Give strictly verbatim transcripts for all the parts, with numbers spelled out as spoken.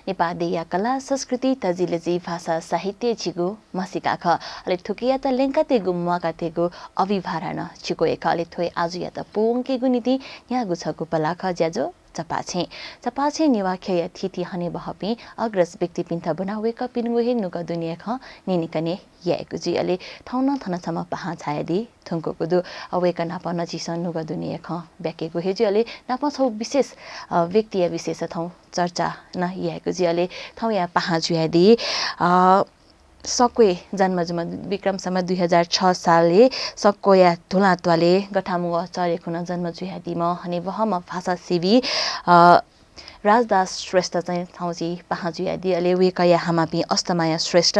नेपाः देय्‌या कला, संस्कृति, तजिलजि, भाषा, साहित्य झीगु म्हसीका खः। अले थुकियात ल्यंकातयेगु, म्वाकातयेगु अभिभारा नं झीगु हे खः। अले थ्व हे आजुयात पूवंकेगु निंतिं न्ह्याःगु छगू पलाः खः ज्याझ्वः चपाःछेँ। चपाःछेँ नेवाः ख्यःया थीथी हनेबहःपिं अग्रज व्यक्तिपिन्त ब्वनाः वय्‌कःपिनिगु हे नुगः दुनेया खँ न्यनेकने यायेगु जुइ। अले थौं नं थन छम्ह पाहां झायादी धुंकूगु दु। अ, वय्‌कः नाप नं झीसं नुगः दुनेया खँ ब्याकेगु हे जुइ। अले नाप छगू विशेष, अ, व्यक्तिया विषयय् थौं चर्चा नं यायेगु जुइ। अले थौंया पाहां जुयादी, अ, सक्वय् जन्म जूम्ह, विक्रम सम्वत् दुई हजार छ सालय् सक्वया धुलां त्वालय् गथामुगः चःह्रे खुन्हु जन्म जुयादीम्ह हनेबहःम्ह भाषासेवी, अ, राजदास श्रेष्ठ चाहिँ थौं झी पाहां जुयादी। अले वय्‌कःया हामापिं अष्टमाया श्रेष्ठ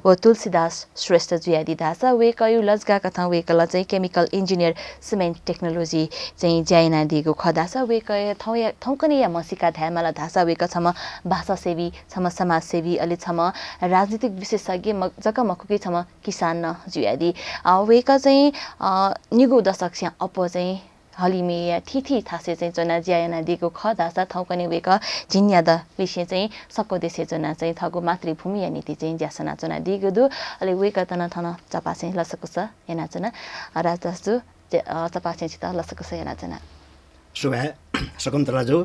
व तुलसीदास श्रेष्ठ जुयादी धाःसा वय्‌कःया लजगाः कथं वय्‌कलं चाहिँ chemical engineer cement technology चाहिँ ज्या यानादीगु खः धाःसा वय्‌कःया थौंया, थौंकन्हय्‌या म्हसीका धायेमाल धाःसा वय्‌कः छम्ह भाषासेवी, छम्ह समाजसेवी, अले छम्ह राजनीतिक विशेषज्ञ म-, जक मखु कि छम्ह किसान नं जुयादी। अ, वय्‌कः चाहिँ, अ, निगू दशकस्यां अप्वः चाहिँ हलिमय्‌या थीथी थासय् चाहिँ च्वनाः ज्या यानादीगु खः धाःसा थौंकन्हय् वय्‌कः झिंन्यादँ लिसें चाहिँ सक्व देशय् च्वनाः चाहिँ थःगु मातृभूमिया निंतिं चाहिँ ज्या सनाच्वनादीगु दु। अले वय्‌कःयात नं थन चपाःछेँ लसकुस यानाच्वना। अ, राजदास जु, च-, अ, चपाःछेँ छितः लसकुस यानाच्वना। सुभाय् शकुन्तला जु,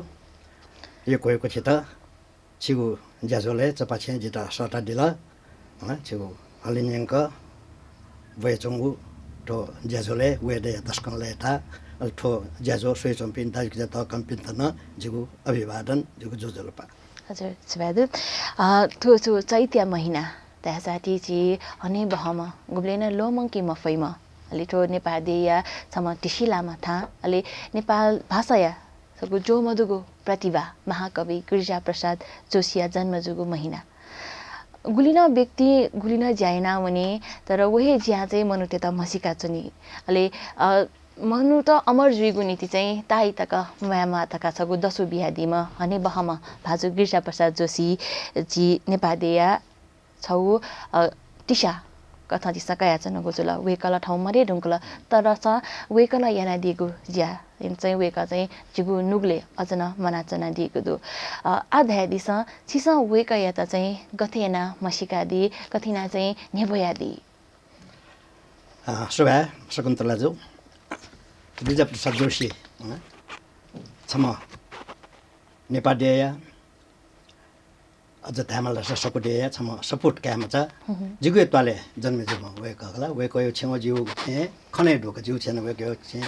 यक्व यक्व छितः छिगु ज्याझ्वलय् चपाःछेँ जितः सःतादिल। हँ, छिगु हलिं न्यंक ब्वयाच्वंगु थ्व ज्याझ्वलय् वये दया तसकं लय्‌ताः। अले थ्व ज्याझ्वः स्वयाच्वंपिं दाजुकिजा तःकःमिपिन्त नं जिगु अभिवादन, जिगु ज्वजलपा। हजुर, सुभाय् दु। अ, थ्व छु चैतया महिना धाःसा ति झी हनेबहःम्ह, गुबलें नं ल्वःमंके मफइम्ह, अले थ्व नेपाः देय्‌या छम्ह तिसिलाःम्ह थां, अले नेपाल भाषाया छगू ज्वःमदुगु प्रतिभा महाकवि गिरिजाप्रसाद जोशीया जन्म जूगु महिना। गुलि नं व्यक्ति, गुलि नं ज्या याना वनी, तर व हे ज्यां चाहिँ मनूतय्‌त म्हसीका च्वनी। अले, अ, मनूत अमर जुइगु निंतिं चाहिँ ताःई तक म्वायेमाः धकाः छगू दसु बियादीम्ह हनेबहःम्ह भाजु गिरिजाप्रसाद जोशी झी नेपाः देय्‌या छगू, अ, तिसा कथं झीसं कयाच्वनागु जुल। वय्‌कलं थौं मदये धुंकल, तर स वय्‌कलं यानादीगु ज्या चाहिँ वय्‌कः चाहिँ झीगु नुगलय् अझ नं म्वानाच्वनादीगु दु। अ, आः धयादिसँ, छिसं वय्‌कःयात चाहिँ गथे यानाः म्हसीकादी, गथे यानाः चाहिँ न्ह्यब्वयादी? अ, सुभाय् शकुन्तला जु। गिरिजाप्रसाद जोशी, अ, छम्ह नेपाः देय्‌या अझ धायेमाल धाःसा सक्व देय्‌या छम्ह सपुत काय्‌मचा। हुँ, हुँ। जिगु हे त्वालय् जन्मे जूम्ह वय्‌कः खला। वय्‌कःया छेँय् जिगु छेँ खने दु का, जिगु छेँय् वय्‌कःया छेँ।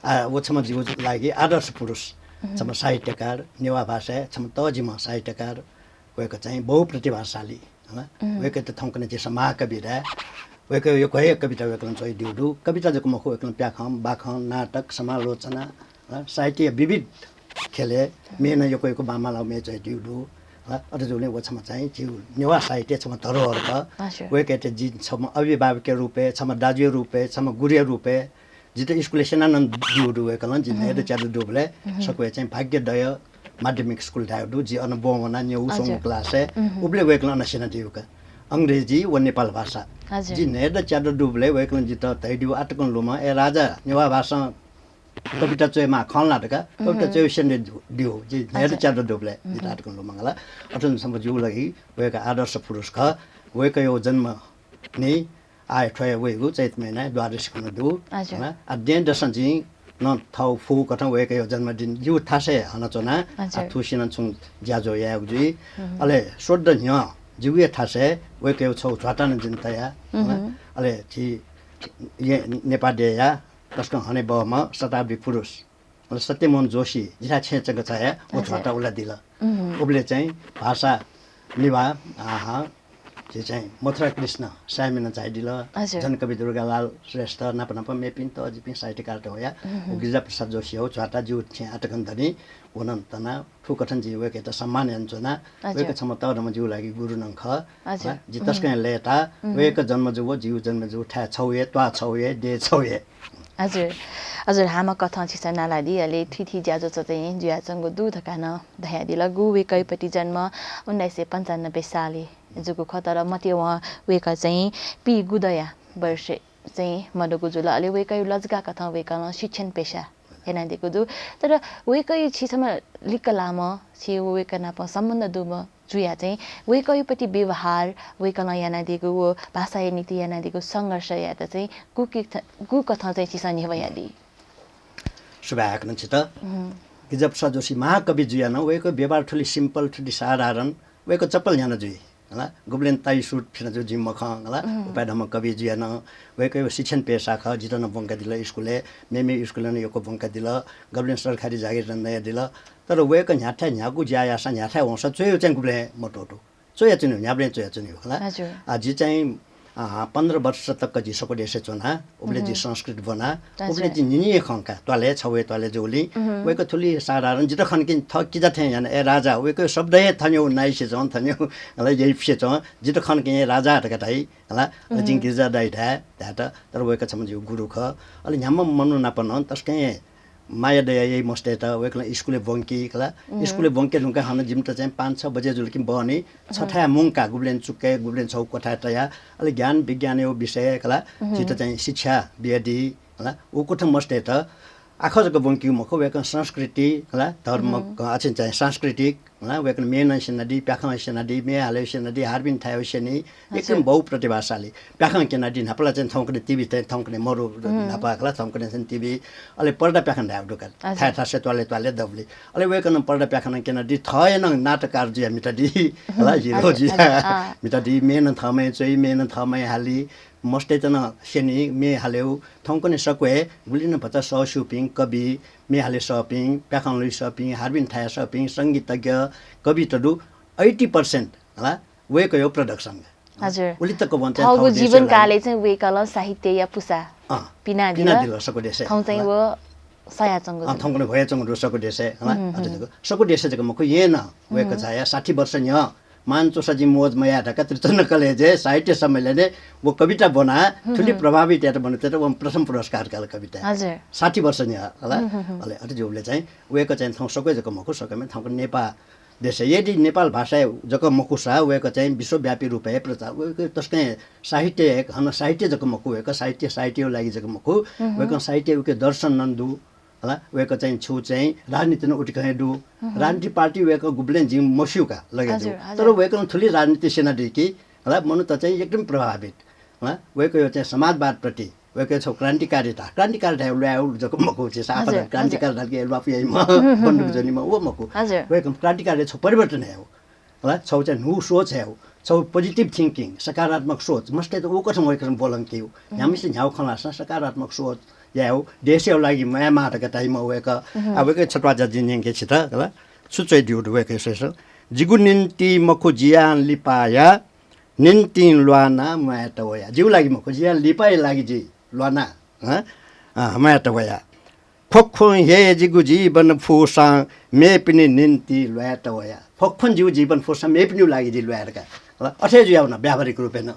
आ, व छम्ह जिगु लागि आदर्श पुरुष, हुँ, हुँ। छम्ह साहित्यकार, नेवाः भाषाय् छम्ह तःजिम्ह साहित्यकार। वय्‌कः चाहिँ बहुप्रतिभाशाली, हला। हुँ। वय्‌कःयात थौंकन्हय् झीसं महाकवि धाये। वय्‌कःया यक्व हे कविता वय्‌कलं च्वयादीगु दु। कविता जक मखु, वय्‌कलं प्याखं, बाखं, नाटक, समालोचना, हँ, साहित्यया विविध ख्यलय् म्ये नं यक्व यक्व बांबांलाःगु म्ये च्वयादीगु दु। हँ, अथे जूगुलिं व छम्ह चाहिँ झीगु नेवाः साहित्यया छम्ह धरोहर खः। हजुर। वय्‌कःयात जि छम्ह अभिभावकया रूपय्, छम्ह दाजुया रूपय्, छम्ह गुरुया रूपय् जितः स्कुलय् स्यनाः नं ब्यूगु दु वय्‌कलं। जि, हम्म, न्हय्‌दँ च्यादँ दुबलय्, हम्म, सक्वय् चाहिँ भाग्योदय माध्यमिक स्कुल धाःगु दु। जि अन ब्वं वनाः न्यू, हजुर, स्वंगू क्लासय्। हम्म। उबलय् वय्‌कलं अन स्यनादीगु का। अंग्रेजी व नेपाल भाषा। हजुर। जि न्हय्‌दँ च्यादँ दुबलय् वय्‌कलं जितः धयादीगु आः तकं लुमं, ए राजा, नेवाः भाषां कविता च्वयेमाः खला धकाः कविता, उहुँ, च्वयेगु स्यनादीगु। जि न्हय्‌दँ, हजुर, च्यादँ दुबलय्, उहुँ, जितः आः तकं लुमंकल। अथेसां छम्ह जिगु लागि वय्‌कः आदर्श पुरुष खः। वय्‌कःया जन्मदिन आः थ्व हे वइगु चैत महिनाय् द्वादशी खुन्हु दु। हजुर। हँ, आः दँय्‌दसं जिं नं थःगु फुगु कथं वय्‌कःया जन्मदिन जिगु थासय् हनाच्वना। हजुर। आः थुसिनं छुं ज्याझ्वः यायेगु जुइ। उहुँ। अले स्वदँ न्ह्यः जिगु हे थासय् वय्‌कःया छगू झ्वाता नं जिं तया। उहुँ। हँ, अले झी नेपाः देय्‌या तसकं हनेबहःम्ह शताब्दी पुरुष, मतलब सत्यमोहन जोशी जिथाय् छेँय् च्वंक झायाः व, हजुर, झ्वाता उलादिल। उहुँ। उबलय् चाहिँ भाषा निभाः, आहा, झी चाहिँ मथुरा कृष्ण सायमिनं झायादिल। हजुर। जनकवि दुर्गालाल श्रेष्ठ नाप नाप मेपिं तःजिपिं साहित्यकारत वयाः, उहुँ, व गिरिजाप्रसाद जोशीया झ्वाता जिगु छेँय् आः तकं दनि। व नं तनाः थुकथं जिं वय्‌कःयात सम्मान यानाच्वना। हजुर। वय्‌कः छम्ह तःधंम्ह जिगु लागि गुरु नं खः। हजुर। हँ, जि, उहुँ, तसकं हे लय्‌ताः। उहुँ। वय्‌कः जन्म जूगु, जिगु जन्म जूगु थाय् छगू हे, त्वाः छगू हे, देय् छगू हे। हजुर, हजुर, हामा कथं छिसं नालादी, अले थीथी ज्याझ्वः चाहिँ जुयाच्वंगु दु धकाः नं धयादिल। गु वय्‌कःया प्रति जन्म उन्नाइस सय पन्चानब्बे सालय् जूगु खः, तर मते वं वय्‌कः चाहिँ पीः गुदँया वर्षय् चाहिँ मदुगु जुल। अले वय्‌कःया लजगाः कथं वय्‌कलं शिक्षण पेशा यानादीगु दु। तर वय्कःया छि छम्ह लिक्क लाःम्ह, छि व वय्कः नाप सम्बन्ध दुम्ह जुयाः चाहिँ वय्कःयापट्टि व्यवहार, वय्कलं यानादीगु व भाषाया निंतिं यानादीगु संघर्षयात चाहिँ गुकि-, गुकथं चाहिँ छिसं न्ह्यब्वयादी? सुभाय् याकनं छित। गिजप शाह जोशी महाकवि जुयाः नं वय्कः व्यवहार थुलि simple, थुलि साधारण, वय्कः चप्पल न्ह्याना जुइ। हला, गुबलें tie suit फिना जू जिं मखं, हला, उपाय्धम्ह कवि जुयाः नं वय्कःया शिक्षण पेशा खः, जितः नं ब्वंकादिल स्कुलय्, मेमे स्कुलय् नं यक्व ब्वंकादिल, गुबलें सरकारी जागिर नं नयादिल। तर वय्कः न्ह्याथाय् न्ह्यागु ज्या याःसां न्ह्याथाय् वंसां च्वय् चाहिँ गुबलें मत्वःतू। च्वयाच्वनी, न्ह्याबलें च्वयाच्वनी, हला। हजुर। आ, जि चाहिँ, आ, पन्ध्र वर्ष तक जि सकु देशय् च्वना, उबले जि संस्कृत ब्वना, हजुर। उबले जि निनिए खंका, त्वालय्, छवय् त्वालय् जूलिं, वय्कः थुलि साधारण, जितः खनकिं थः किजा थें याना, ए राजा, वय्कः शब्द हे थन्यु नाइसे च्वं, थन्यु, हला, यइफिसे च्वं, जितः खनकिं ए राजा धकाः धाइ, हला, अले जिं गिरिजा दाइ धाये, धायेत, तर वय्कः छम्ह जिगु गुरु खः। अले न्ह्याम्ह मनू नाप नं तसकं हे माया दया याइ मस्तय्त, वय्कलं स्कुलय् ब्वंकी, हला, स्कुलय् ब्वंके धुंकाः हानं जिमित चाहिँ पाँच छ बजे जुल कि बहनी छथाय् मुंका, गुबलें चुक्कय्, गुबलें छगू क्वथाय् तया, अले ज्ञान विज्ञानया विषय, हला, जित चाहिँ शिक्षा बियादी, हला, उकथं मस्तय्त आखः जक ब्वंकीगु मखु, वय्कलं संस्कृति, हला, धर्म, अ, अथे चाहिँ सांस्कृतिक, हला, वय्कलं म्ये नं स्यनादी, प्याखं स्यनादी, म्ये हाले स्यनादी, हारबिन थाय् स्यनी, एकदम बहुप्रतिभाशाली। प्याखं क्यनादी, न्हापा ला चाहिँ थौंकन्हय् टिभी, थौंकन्हय् मरु न्हापा, हला, थौंकन्हय् चाहिँ टिभी, अले पर्दा प्याखं धायेगु दुकान। थाय् थासय् त्वालय् त्वालय् दबुली। अले वय्कलं पर्दा प्याखं नं क्यनादी, थः हे नं नाटककार जुयाः म्हितादी, हला, हिरो जुयाः म्हितादी, म्ये नं थःम्हं च्वइ, म्ये नं थःम्हं हाली, मस्तय्त नं स्यनी, म्ये हालेगु। थौंकन्हय् सकु हे गुलि नं भचा सःस्यूपिं कवि, म्ये हाले सःपिं, प्याखं लुइ सःपिं, हारबिन थाय् सःपिं, संगीतज्ञ, कवित दु, eighty percent, हला, वय्कःया production। हजुर। उलि तक वं चाहिँ थःगु जीवनकालय् चाहिँ वय्कलं साहित्यया पुसा पिनादिल। पिनादिल सकु देशय्। थौं चाहिँ व सयाच्वंगु दु। थौंकन्हय् ह्वयाच्वंगु दु सकु देशय्, हला, अथे जक। सकु देशय् जक मखु, यें नं वय्कः झायाः साठी वर्ष न्ह्यः मानचूसा जिं मोज मयाः धकाः त्रिचन्द्र कलेजय् साहित्य सम्मेलनय् व कविता ब्वनाः थुलि प्रभावित यात मनूतय्त वं प्रथम पुरस्कार काल कविताय्। हजुर। साठी वर्ष न्ह्यः, हला। अले अथे जूबलय् चाहिँ वय्कः चाहिँ थौं सकु जक मखु, सकलें थौंकन्हय् नेपाः देशय्, यदि नेपाल भाषाय् जक मखुसा वय्कः चाहिँ विश्वव्यापी रूपय् प्रचार, वय्कः तसकं साहित्य, हनं साहित्य जक मखु, वय्कः साहित्य, साहित्यया लागि जक मखु, वय्कलं साहित्य उके दर्शन नं दु, हला, वय्कः चाहिँ छु चाहिँ राजनीति नं उतिकं हे दु। राजनीति पार्टी वय्कः गुबलें जिं मस्यू का लगे दु। हजुर, हजुर। तर वय्कलं थुलि राजनीति स्यनादी कि, हला, मनूत चाहिँ एकदम प्रभावित। हला, वय्कःया चाहिँ समाजवाद प्रति वय्कः छौ क्रान्तिकारी धा, क्रान्तिकारी धाये ल्वायेगु जक मखु, झीसं आपालं क्रान्तिकारी धाल कि ल्वापु याइम्ह, बन्दुक ज्वनीम्ह, व मखु। हजुर। वय्कः क्रान्तिकारी छौ परिवर्तन यायेगु। हला, छौ चाहिँ न्हू सोच यायेगु, छौ positive thinking, सकारात्मक सोच, मस्तय्त उकथं वय्कलं ब्वलंकीगु। न्ह्याम्हसिनं न्ह्यागु खँ ल्हाःसां सकारात्मक सोच यायेगु, देशया लागि म्वायेमाः धकाः धाइम्ह वय्कः। आ, वय्कःया छत्वाःज्या जिं न्यंके छित, हला। छु च्वयादीगु दु वय्कःया स्वयेसं? जिगु निंतिं मखु जियां लिपाया, निंतिं ल्वाना म्वायेत वया। जिगु लागि मखु, जियां लिपाया लागि जि ल्वाना, हँ? अ, म्वायेत वया। ख्वख्वं हे जिगु जीवन फुसां मेपिनि निंतिं ल्वायेत वया। ख्वख्वं जिगु जीवन फुसां मेपिनिगु लागि जि ल्वाये धकाः। हला, अथे जुयावन व्यावहारिक रूपय् नं।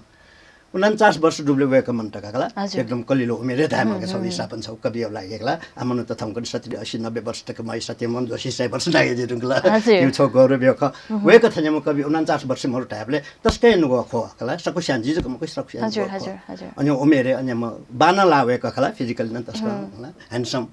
उनन्चास वर्ष दुबलय् वय्कः मन्त का, हला। हजुर। एकदम कलिलो उमेरय् धायेमाः का, छौ हिसाबं छौ कविया लागि, हला। आ, मनूत थौंकन्हय् सत्तरी, अस्सी, नब्बे वर्ष तक मयाः, सत्यमोहन जोशी सय वर्ष नागे जुइ धुंकल। हजुर। जिगु छौ गौरव खः। वय्कः थज्याःम्ह कवि उनन्चास वर्ष मरु धायेबलय् तसकं हे नुगः ख्वः, हला। सकसियां, जि जक मखु, सकसियां नुगः ख्वः। हजुर, हजुर। अन्य उमेरय्, अन्य म-, बांलाः वय्कः, हला, physically नं तसकं, हला, handsome।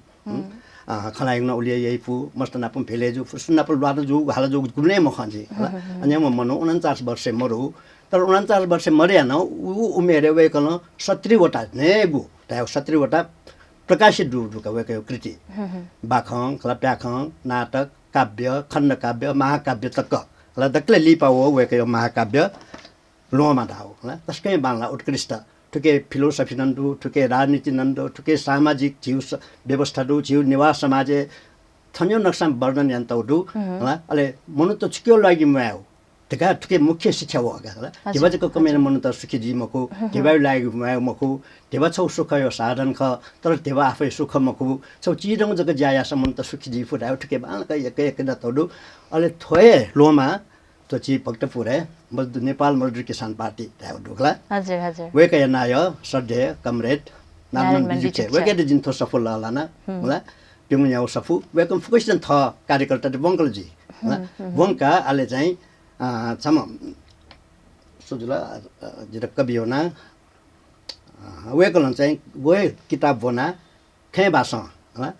अ, खँ ल्हाइगु नं उलि याइफु, मस्त नाप भेले जूफु, सुनाप ल्वात जूगु, हाला जूगु गुबलें मखं जि, हला। अन्यम्ह मनू उनन्चास वर्षय् मरु, तर उनन्चास वर्षय् मरयाः नं उ उमेरय् वय्कलं सत्तरी वटा न्हय्गू, धायेगु सत्तरी वटा प्रकाशित दु, दु का वय्कःया कृति। बाखं, हला, प्याखं, नाटक, काव्य, खण्डकाव्य, महाकाव्य तक, हला, दकलय् लिपा वः वय्कःया महाकाव्य ल्वहंमा धाःगु, हला, तसकं बांलाः उत्कृष्ट। थुके philosophy नं दु, थुके राजनीति नं दु, थुके सामाजिक झीगु स-, व्यवस्था दु, झीगु नेवाः समाजय् थन्यु नक्सां वर्णन यानातःगु दु, हला, अले मनूत छुकिया लागि म्वायेगु धकाः थुके मुख्य शिक्षा वः का, हला। हजुर, धिबा जक कमय् यानाः मनूत सुखी जुइ मखु, धिबाया लागि म्वायेगु मखु, धिबा छौ सुखया साधन खः, तर धिबा आफै सुख मखु, छौ चिधंगु जक ज्या याःसां मनूत सुखी जुइफु धायेगु थुके बांलाक यक्व यक्व यानातःगु दु। अले थ्व हे ल्वहंमा थ्व झी भक्तपुरय् मजदुर, नेपाल मजदुर किसान पार्टी धायेगु दु, हला। हजुर, हजुर। वय्कःया नायः श्रद्धेय comrade नारायणमान बिजुक्छे। बिजुक्छे। वय्कःयात जिं थ्व सफू लःल्हाना, हला। प्यंगू न्यागू सफू। वय्कलं फुक्कसिनं थः कार्यकर्तात ब्वंकल जुइ, हला। ब्वंकाः अले चाहिँ, अ, छम्ह सु जुल, अ, जितः कवि वना, अ, वय्कलं चाहिँ व हे किताब ब्वना खँय् भासं, हला,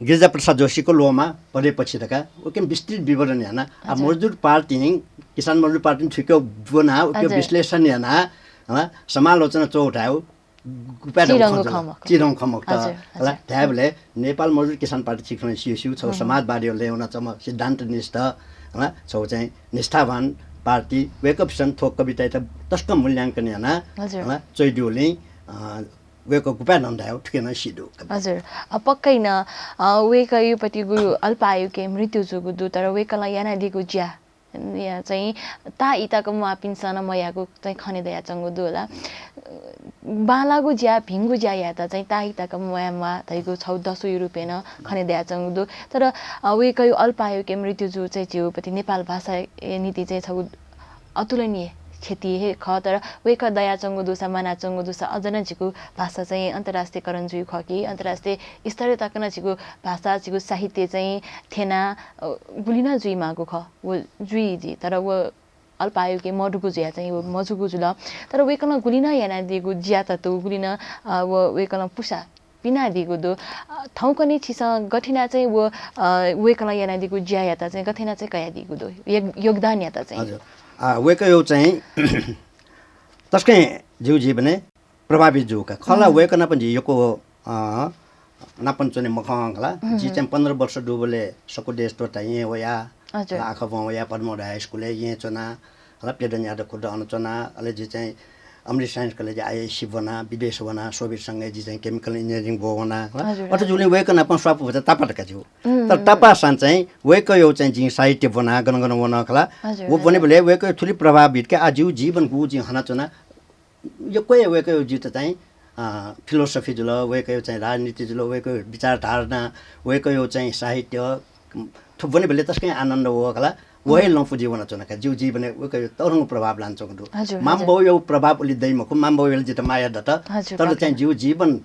गिरिजा प्रसाद जोशीको ल्वःमा पदे पछि धकाः उके विस्तृत विवरण याना। आ, हजुर। मजदुर पार्टी, किसान मजदुर पार्टी थुइके ब्वना, उके हजुर। विश्लेषण याना, हला, समालोचना चौ धायु गुपाय् चिधंगु खँ जुल। खँ मखु। चिधंगु खँ मखु त, हजुर, हला, हजुर। धायबले नेपाल मजदुर किसान पार्टी छिकपिं स्यू स्यू छौ हम्म। समाजवादी ले वना चम सिद्धान्तनिष्ठ, हला, छौ चाहिँ निष्ठावान पार्टी, वेकपिसं थ्व कवितायात तस्कं मूल्यांकन याना, हजुर। हला, चैदुलिं, अ, वय्‌कः गुपाय् नं धायेगु थुके नं सिधु। हजुर। अ, पक्कै नं, अ, वय्‌कःयापतिगु अल्प आयुके मृत्यु जूगु दु, तर वय्‌कलं यानादीगु ज्या, या चाहिँ ताःई तक म्वाःपिन्सं नं मयाःगु चाहिँ खने दयाच्वंगु दु होला। बांलाःगु ज्या, भिंगु ज्या यायेत चाहिँ ताःई तक म्वाये म्वाः धइगु छौ दसुइ रूपय् नं खने दयाच्वंगु दु। तर, अ, वय्‌कःया अल्प आयुके मृत्यु जू चाहिँ झीउपति नेपाल भाषा ए निंतिं चाहिँ छगू अतुलनीय क्षति हे खः, तर वय्‌कः दयाच्वंगु दुसा, मानाच्वंगु दुसा अझ नं झीगु भाषा चाहिँ अन्तर्राष्ट्रियकरण जुइ खः कि, अन्तर्राष्ट्रिय स्तरय् तक नं झीगु भाषा, झीगु साहित्य चाहिँ थ्यना, अ, गुलि नं जुइमाःगु खः। व जुइ जि, तर व अल्प आयुके मदुगु जुया चाहिँ व मजूगु जुल। तर वय्‌कलं गुलि नं यानादीगु ज्या त दु, गुलि नं, अ, व वय्‌कलं पुसा पिनादीगु दु। अ, थौंकन्हय् छिसं गथे याना चाहिँ व, अ, वय्‌कलं यानादीगु ज्यायात चाहिँ गथे याना चाहिँ कयादीगु दु, योग-, योगदानयात चाहिँ? हजुर। आ, वय्‌कःया चाहिँ तस्कं जिउ जीवनय् प्रभावित जूगु खः ला। हम्म। वय्‌कः नाप जि यक्व, अ, नापं च्वने मखं खला। जि हम्म। चाहिँ पन्ध्र वर्ष दुबलय् सकु देश त्वःता येँ वया, हजुर। आखः बहं वया, पद्मोदय हाई स्कुलय् येँ च्वना, हला, प्यदँ यादव खुद्द अन च्वना, अले जि चाहिँ अमृत साइन्स कलेजय् आइएससी ब्वना, विदेश वना, सोभियत संघय् जि चाहिँ chemical engineering ब्वः वना, हला। हजुर, अथे हजुर। जुलिं वय्‌कः नाप स्वापू भचा तापाः धकाः ज्यू। हम्म, तर हम्म। तापाःसां चाहिँ वय्‌कःया चाहिँ जिं साहित्य ब्वना, गन गन वन खला। हजुर, व हजुर। ब्वनेबलय् वय्‌कःया थुलि प्रभावित का, आ, जिउ जीवन गु जिं हनाच्वना। यक्व हे वय्‌कःया जित चाहिँ, अ, philosophy जुल, वय्‌कःया चाहिँ राजनीति जुल, वय्‌कःया विचारधारणा, वय्‌कःया चाहिँ साहित्य, थ्व ब्वनेबलय् तस्कं आनन्द वः खला। व हे लँपु जि वनाच्वना का। जिउ जीवनय् वय्‌कःया तःधंगु प्रभाव लानाच्वंगु दु। हजुर, हजुर। मांबौया प्रभाव उलि दइ मखु, मांबौया जित माया दत। हजुर, तर चाहिँ जिउ जीवन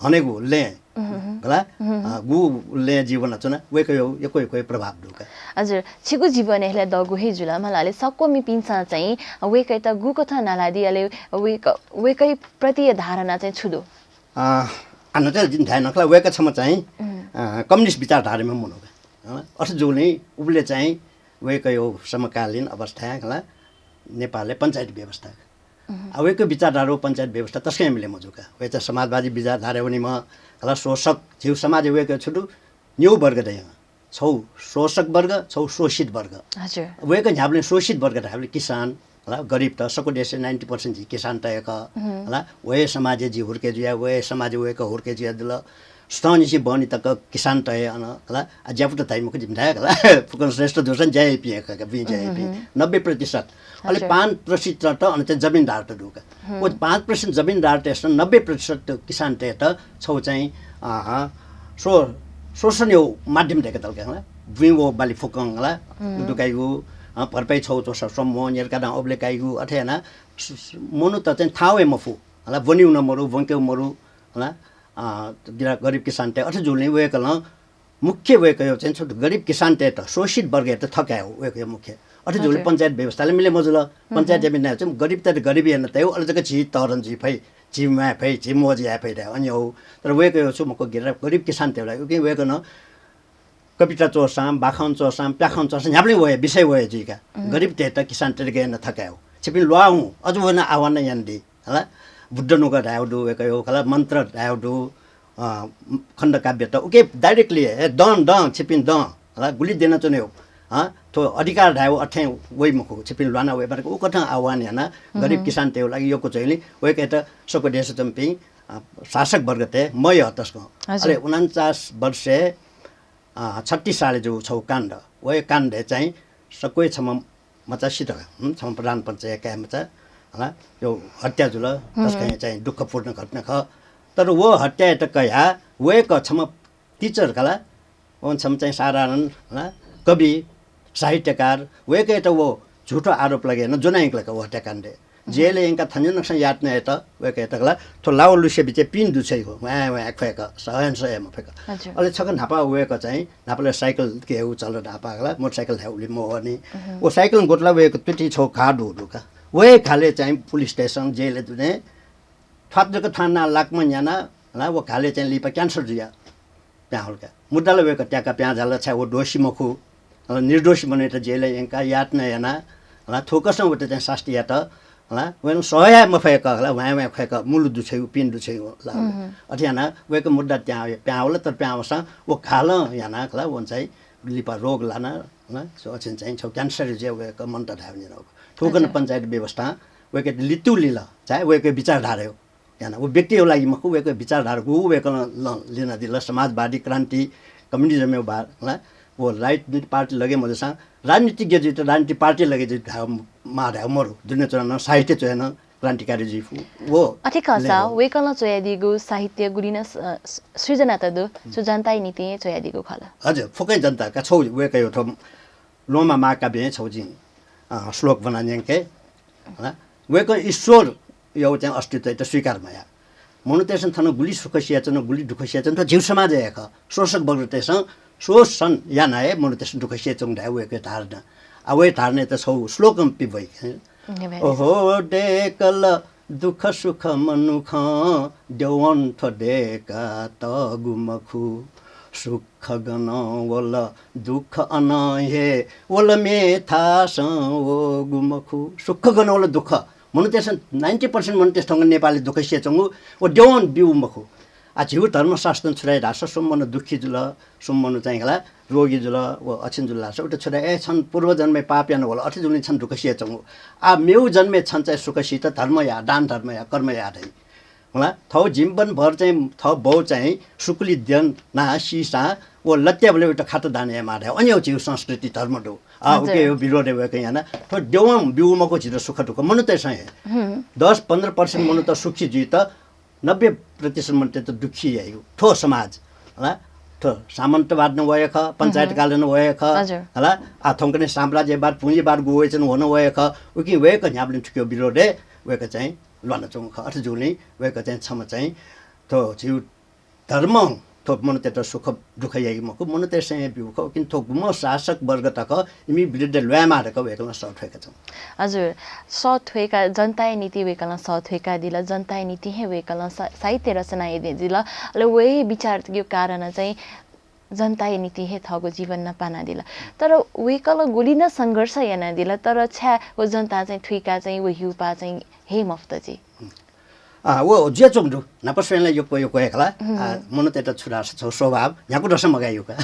हनेगु लँय्, हम्म, हम्म। खला, हम्म, हम्म। अ, गु लँय् जि वनाच्वना, वय्‌कःया यक्व यक्व हे प्रभाव दु का। हजुर, छिगु जीवनय् हला दःगु हे जुल मला, अले सकम्हसिपिन्सं चाहिँ वय्‌कःयात गुकथं नालादी, अले वय्‌कः, वय्‌कःया प्रति धारणा चाहिँ छु दु? अ, आ, न्ह्यथाय् जिं धाये नं खला, वय्‌कः छम्ह चाहिँ, उम्। अ, कम्युनिस्ट विचारधाराम्ह मनू का। अ, अथे जूगुलिं उबलय् चाहिँ वय्‌कःया समकालीन अवस्थाय् खला नेपालय् पञ्चायती व्यवस्था। उम्। आ, वय्‌कःया विचारधारा व पञ्चायती व्यवस्था तस्कं मिले मजू का। वय्‌कः समाजवादी विचारधाराय् वनीम्ह खला, शोषक, झीगु समाजय् वय्‌कः छु दु, निगू वर्ग दइ। छौ शोषक वर्ग, छौ शोषित वर्ग। हजुर। वय्‌कः न्ह्याबलें शोषित वर्ग धायेबलय् किसान, हला, गरिब त, सकु देशय् ninety percent झी किसानत हे खः, हम्म। हला, व हे समाजय् जि हुर्के जुया, व हे समाजय् वय्‌कः हुर्के जुयादिल। स्तंनिसें बहनी तक किसानत हे अन, हला, आ, ज्यापुत धाइ मखु जिं धाये खला, फुक्कं श्रेष्ठ दुसां ज्या याइपिं हे खः का, बुँइ ज्या याइपिं, हम्म। नब्बे प्रतिशत। अले हजुर। पाँच प्रतिशत अन चाहिँ जमिनदारत दु का। हम्म। व पाँच प्रतिशत जमिनदारतय्‌सं नब्बे प्रतिशत किसानतय्‌त छौ चाहिँ, अ, शो-, शोषणया माध्यम दय्‌कातल का, हला। बुँइ व बाली फुक्कं, हला, हम्म। दुकाइगु, अ, भरपाई छौ च्वंसा स्वम्ह, न्यंकाः दां अबलय् काइगु, अथे याना स-, स-, मनूत चाहिँ थाहां वये मफु, हला, ब्वनेगु नं मरु, ब्वंकेगु मरु, हला, अ, गिरा गरिब किसानतय् अथे जूगुलिं वय्‌कलं मुख्य वय्‌कःया चाहिँ छौ गरिब किसानतय्‌त, शोषित वर्गयात थकायेगु वय्‌कःया मुख्य। अथे जूगुलिं हजुर। पञ्चायत व्यवस्थायात मिले मजुल। पञ्चायत हम्म। जमिन चाहिँ गरिबतय्‌त गरिब यानातयागु, अले जक झी तःधं जुइ फइ, झी म्वाये फइ, झी मौज याये फइ धाइ, अन याउ। तर वय्‌कःया छु मखु, गिरा गरिब किसानतय्‌गु लागि। उकिं वय्‌कलं कविता च्वःसां, बाखं च्वःसां, प्याखं च्वःसां न्ह्याबलें वये, विषय वये जुइका। हम्म। गरिबतय्‌त, किसानतय्‌त गय् याना थकायेगु। छिपिं ल्वाः हुँ, अझ व नं आह्वान यानादी। हला, बुद्ध नुगः धायेगु दु, वय्‌कःया खला, मन्त्र धायेगु दु, अ, खण्डकाव्यत, उके directly, हे दँ, दँ, छिपिं दँ, हला, गुलि द्यनाच्वनेगु, अ, थ्व अधिकार धायेगु अथें वइ मखु, छिपिं ल्वाना वये मारे, उकथं आह्वान याना, हम्म। गरिब किसानतय्‌गु लागि यक्व च्वइगुलिं वय्‌कःयात सकु देशय् च्वंपिं, अ, शासक वर्गतय् मयः तसकं। हजुर। अले उनन्चास वर्षय् अ, छत्तीस सालय् जूगु छौ काण्ड। व हे काण्डय् चाहिँ सकु हे छम्ह मचा सित का, हुँ, छम्ह प्रधान पञ्चया काय् मचा, हला, यो हत्या जुल, हम्म। तसकं हे चाहिँ दुःखपूर्ण घटना खः। तर व हत्यायात कयाः वय्‌कः छम्ह teacher खला, व छम्ह चाहिँ साधारण, हला, कवि, साहित्यकार, वय्‌कःयात व झुठो आरोप लगे याना ज्वना यंकल का व हत्याकाण्डय्। जेलय् यंकाः थन्यनकसं यातना यात, वय्‌कःयात खला, थ्व लावलुसे बिचय् पिन दु छइगु, वाँय् वाँय् ख्वय्‌क, सहन सहे मफय्‌क। हजुर। अले छकः न्हापा वय्‌कः चाहिँ, न्हापाला साइकल के हे उ चल न्हापा खला, मोटरसाइकल धाये उलि मवःनि। उहुँ। व साइकलं ग्वतुला वय्‌कः तुति छौ घाः दु दु का। व हे घालय् चाहिँ पुलिस स्टेसन, जेलय् दुने थ्वात जक थाना लाकमा न्याना, हला, व घालय् चाहिँ लिपा cancer जुया। पिहां वल का। मुद्दा ला वय्‌कः त्याका पिहां झाल, छाय् व दोषी मखु। अ, निर्दोषी मनूयात जेलय् यंकाः यातना यानाः, अ, थुकथं वय्‌कःयात चाहिँ सास्ती यात। अ, वय्‌कलं सह याये मफय्‌क, अ, वाँय् वाँय् ख्वय्‌क मुलु दुछ्वइ, पिं दुछ्वइ ला। अथे यानाः वय्‌कः मुद्दा त्यां, पिहां वल, तर पिहां वःसां व घालं यानाः, अ, वं चाहिँ लिपा रोग लानाः, अ, अथें चाहिँ छगू cancer जुयाः वय्‌कः मन्त धायेवं न्यनागु। थुकथं हजुर। पञ्चायत व्यवस्थां वय्‌कःयात लितुलिल, चाहे वय्‌कःया विचारधारा हो। याना। व व्यक्तिया लागि मखु, वय्‌कःया विचारधारा गु वय्‌कलं लं-, ल्यनादिल, समाजवादी क्रान्ति, communism या बारे, ला, व राजनीतिक पार्टी लगे मजूसां राजनीतिज्ञ जुइत राजनीतिक पार्टी लगे जुइ धायेवं माः धायेवं मरु। दुने च्वनाः नं, साहित्य च्वयाः नं क्रान्तिकारी जुइ फु। व अथे खःसा, ले हो। वय्‌कलं च्वयादीगु साहित्य गुलि नं स-, अ, स-, सृजना त दु, हम्म। सु जनताया निंतिं च्वयादीगु खः ला? हजुर, फुक्कं जनता का छौ वय्‌कःया थ्व ल्वहंम्ह महाकाव्यं छौ जिं, अ, श्लोक ब्वना न्यंके। हला? वय्‌कः ईश्वरया चाहिँ अस्तित्वयात स्वीकार मयाः। मनूतय्‌सं थन गुलि सुख सियाच्वन, गुलि दुःख सियाच्वन, थ्व झीगु समाजय् हे खः। शोषक वर्गतय्‌सं शोषण यानाः हे मनूतय्‌सं दुःख सियाच्वंगु धाये वय्‌कःया धारणा। आ, वय्‌कःया धारणायात छौ श्लोकं पिबैके। ओहो डेकल दुःख सुख मनुखं द्यवं थ्व डेका तःगु मखु। सुख गनं वल दुःख अनं हे वल मेथासं वःगु मखु। सुख गनं वल दुःख। मनूतय्‌सं ninety percent मनूतय्‌सं थौंकन्हय् नेपालय् दुःख सियाच्वंगु व द्यवं ब्यूगु मखु। आ, झीगु धर्मशास्त्रं छु धाइ धाःसा स्वम्ह मनू दुःखी जुल, स्वम्ह मनू चाहिँ हला रोगी जुल, व अछिन जुल धाःसा उत छु धाइ, ए, छं पूर्वजन्मय् पाप याना वल, अथे जूगुलिं छं दुःख सियाच्वंगु। आ, मेगु जन्मय् छं चाहिँ सुख सीत धर्म या, दान धर्म या, कर्म या धाइ। हला, थौ जीवनभर चाहिँ थौ बौ चाहिँ सुकुली द्यनाः सीसां व लत्याबलय् उत खात दान यायेमाः धाइ। अन हे झीगु संस्कृति धर्म दु। आ, हजुर। उकिया विरोधय् वय्‌कलं याना। थ्व द्यवं ब्यूगु मखु झीत सुख दुःख। मनूतय्‌सं हे हम्म। दस पन्ध्र percent मनूत सुखी जुइत नब्बे प्रतिशत मनूतय्‌त दुःखी याइगु। थ्व समाज, हला, थ्व सामन्तवाद नं वया खः, पञ्चायत हम्म। काल नं वया खः, हजुर। हला, आ, थौंकन्हय् साम्राज्यवाद, पुँजीवाद गु वयाच्वन व नं वया खः। उकिं वय्‌कः न्ह्याबलें थुकिया विरोधय् वय्‌कः चाहिँ ल्वानाच्वंगु खः। अथे जूगुलिं वय्‌कः चाहिँ छम्ह चाहिँ थ्व झीगु धर्मं थ्व मनूतय्‌त सुख दुःख याइगु मखु, मनूतय्‌सं हे ब्यूगु खः। उकिं थ्व गुम्ह शासक वर्ग तक इमि विरुद्ध ल्वायेमाः धकाः वय्‌कलं सः थ्वय्‌काच्वन। हजुर, सः थ्वय्‌का, जनताया निंतिं वय्‌कलं सः थ्वय्‌कादिल, जनताया निंतिं हे वय्‌कलं सा-, साहित्य रचना यानादिल। अले व हे विचारया कारणं चाहिँ जनताया निंतिं हे थःगु जीवन नं पानादिल। तर वय्‌कलं गुलि नं संघर्ष यानादिल, तर छाय् व जनतां चाहिँ थुइकाः चाहिँ व हिउपाः चाहिँ हये मफुत चाहिँ? अँ, व जुयाच्वंगु दु। न्हापा स्वयेबलय् यक्व यक्व हे खला। हम्म। आ, मनूतय्‌त छु धाःसा छौ स्वभाव, न्ह्याकु दसं मगाइगु का।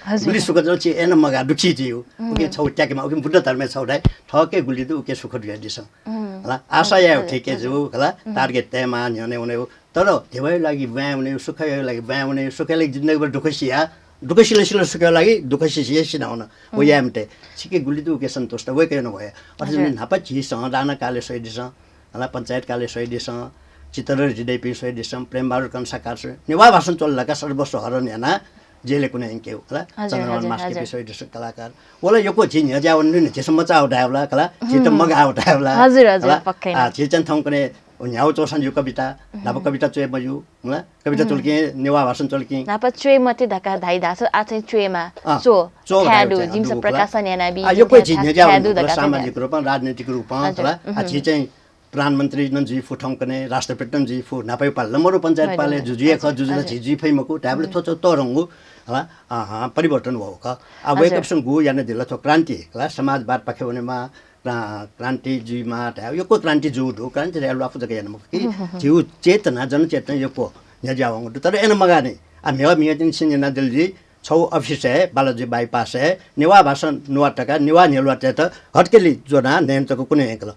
हजुर। गुलि सुख जुल छि अय्‌नं मगाः दुःखी जुइगु। हम्म। उकिं छौ त्याकेमाः, उकिं बुद्ध धर्मय् छौ धाइ, थःके गुलि दु उके सुख दुयादिसँ। हम्म। हला, आशा हजुर, यायेगु हजुर, ठिक हे हजुर। जू, हला, हम्म। Target तयेमाः, न्ह्यःने वनेगु। तर ध्यबाया लागि ब्वाँय् वनेगु, सुखया लागि ब्वाँय् वनेगु, सुखया लागि जिन्दगीभर दुःख सिया, दुःख सिल सिल सुखया लागि दुःख सिसि हे सिनावन। व हम्म। याये मते। छिके गुलि दु उके सन्तुष्ट, वय्‌कःया नं वया। अथे हजुर। जुनि न्हापा झीसं राणाकालय् स्वयादिसँ, हला, पञ्चायतकालय् स्वयादिसँ, चित्तधर हृदयपिं स्वयादिसँ, प्रेमबहादुर कंसाकार स्वया-, नेवाः भाषां च्वल धकाः सर्वस्व हरण यानाः जेलय् कुने यंकेगु, हला, हजुर, चन्द्रमान हजुर, मास्केपिं हजुर। स्वयादिसँ कलाकार। व ला यक्व झी न्ह्यज्याः वने दु नि, झीसं मचाःगु धायेबलय्, हला, झीत हम्म। मगाःगु धायेबलय्, हजुर, हजुर, हला, पक्कै आ, नं। झी चाहिँ थौंकन्हय् न्ह्यागु च्वंसां जिगु कविता, न्हापा हम्म। कविता च्वये मज्यू, हला, कविता हम्म। च्वल कि, नेवाः भाषां च्वल कि। न्हापा च्वये मते धकाः धाइ धाःसा आः चाहिँ च्वयेमाः, अँ, च्व, च्व थाय् धायेगु दु, चाहिँ, जिमिसं दु, प्रकाशन यानाबी, आ, यक्व चाहिँ झी थाय्, न्ह्यज्याः थाय् वने दु दु, धकाः सामाजिक रूपं, राजनीतिक रूपं, हजुर, हला, आ, उहुँ। झी चाहिँ प्रधानमन्त्री नं जुइ फु थौंकन्हय्, राष्ट्रपति नं जुइ फु, न्हापाया पालय् ला मरु पञ्चायत पालय् जु-, जुया खः, हजुर, जुजुं ला हजुर। झी जुइ फइ मखु, धायेबलय् उहुँ। थ्व च-, तःधंगु, हला, आ, आ, परिवर्तन वःगु खः। आ, हजुर। वय्‌कःपिन्सं गु यानादिल थ्व क्रान्ति, हला, समाजवादपाखे वनेमाः, क्रा-, क्रान्ति जुइमाः धायेगु, यक्व क्रान्ति जूगु दु, क्रान्ति धायेगु ल्वापु जक याना मखु कि, हुँ, हुँ, हुँ। झीगु चेतना, जनचेतना यक्व न्ह्यज्याः वंगु दु। तर अय्‌नं मगाः नि, आ, म्हिगः म्हिगः तिनि छिं न्यनादिल जुइ, छौ अफिसय्, बालाजु बाइपासय्, नेवाः भाषा नुवाः धकाः, नेवाः न्ह्यलुवातय्‌त हट्केली ज्वनाः न्हय्‌न्हु तक कुने यंकल।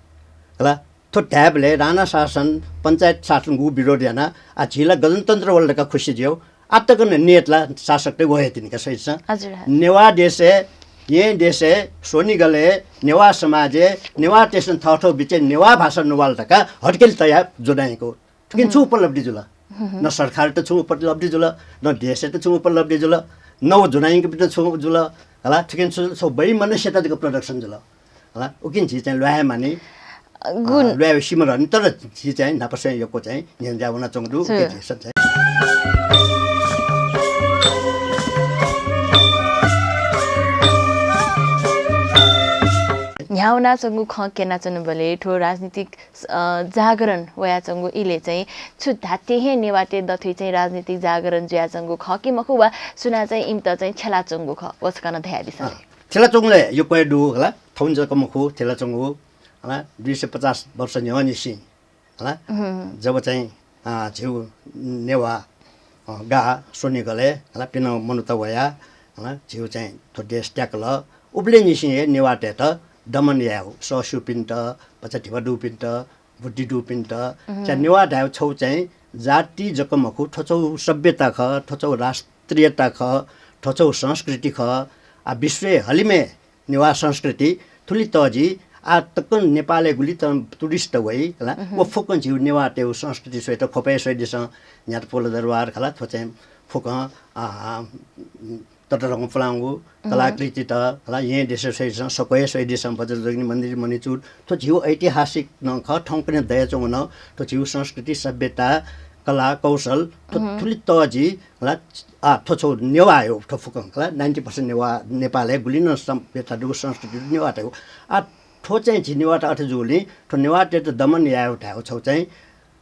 हला, थ्व धायेबलय् राणा शासन, पञ्चायत शासनगु विरोध यानाः, आ, झी ला गणतन्त्र वल धकाः खुसी जुयौ। आः तक नं नेत ला शासकतय् व हे तिनि का, सही छ। हजुर, हजुर। नेवाः देशय्, येँ देशय्, स्वनिगलय्, नेवाः समाजय्, नेवाःतय्‌सं थःथःगु बिचय् नेवाः भाषा नुवाल धकाः हट्केली तयाः ज्वना यंकू। थुकिं छु हुँ। उपलब्धि जुल? हुँ, हुँ। न सरकारयात छु उपलब्धि जुल, न देशयात छु उपलब्धि जुल, न व ज्वना यंकूपिन्त छु जुल, हला, थुकिं छु जुल, छौ वैमनस्यता जक प्रदर्शन जुल। हला, उकिं झी चाहिँ ल्वाये मानि, अ, गुण। अ, ल्वाये सिमरनि, तर झी चाहिँ न्हापा स्वयां यक्व चाहिँ न्ह्यज्याः वनाच्वंगु दु, छु? उकिं झी सं चाहिँ। न्ह्यावनाच्वंगु खँ क्यनाच्वनाबलय् थ्व राजनीतिक, अ, जागरण वयाच्वंगु इलय् चाहिँ छु धात्थें हे नेवाःतय् दथुइ चाहिँ राजनीतिक जागरण जुयाच्वंगु खः कि मखु, वा सुनां चाहिँ इमित चाहिँ थ्यलाच्वंगु खः, व छकः नं धयादिसँ। अँ, थ्यलाच्वंगु ला यक्व हे दु हला, थौं जक मखु थ्यलाच्वंगु हला, दुई सय पचास वर्ष न्ह्यःनिसें हला। हम्म। जब चाहिँ, अ, झीगु नेवाः, अ, गाः स्वनिगलय् हला, पिनं मनूत वयाः हला, झीगु चाहिँ थ्व देश त्याकल। उबलय्‌निसें हे नेवाःतय्‌त दमन यायेगु, सःस्यूपिन्त, भचा धिबा दुपिन्त, बुद्धि दुपिन्त, हम्म। चाहिँ नेवाः धायेगु छगू चाहिँ जाति जक मखु, थ्व छगू सभ्यता खः, थ्व छगू राष्ट्रियता खः, थ्व छगू संस्कृति खः। आ, विश्वय् हलिमय् नेवाः संस्कृति थुलि तःजि, आः तकं नेपालय् गुलि तं tourist वइ हला, उहुँ। व फुक्कं झीगु नेवाःतय्गु संस्कृति स्वयेत ख्वपय् स्वइदिसँ, न्ह्यातपोल दरबार हला, थ्व चाहिँ फुक्कं, आ, ततःधंगु पुलांगु उहुँ। कलाकृतित हला, येँ देशय् स्वइदिसँ, सक्वय् स्वइदिसँ, वज्रजगिनी मन्दिर, मणिचूड, थ्व झीगु ऐतिहासिक नं खः, थौंकन्हय् दयाच्वंगु नं, थ्व झीगु संस्कृति, सभ्यता, कला, कौशल, थ्व उहुँ। थुलि तःजि, हला, आ, थ्व छगू नेवाःया, थ्व फुक्कं हला, ninety percent नेवाः, नेपालय् गुलि नं सभ्यता दु, संस्कृति दु, नेवाःतय्गु। आ, थ्व चाहिँ झी नेवाःत अथे जूगुलिं थ्व नेवाःतय्त दमन यायेगु धायेगु छगू चाहिँ,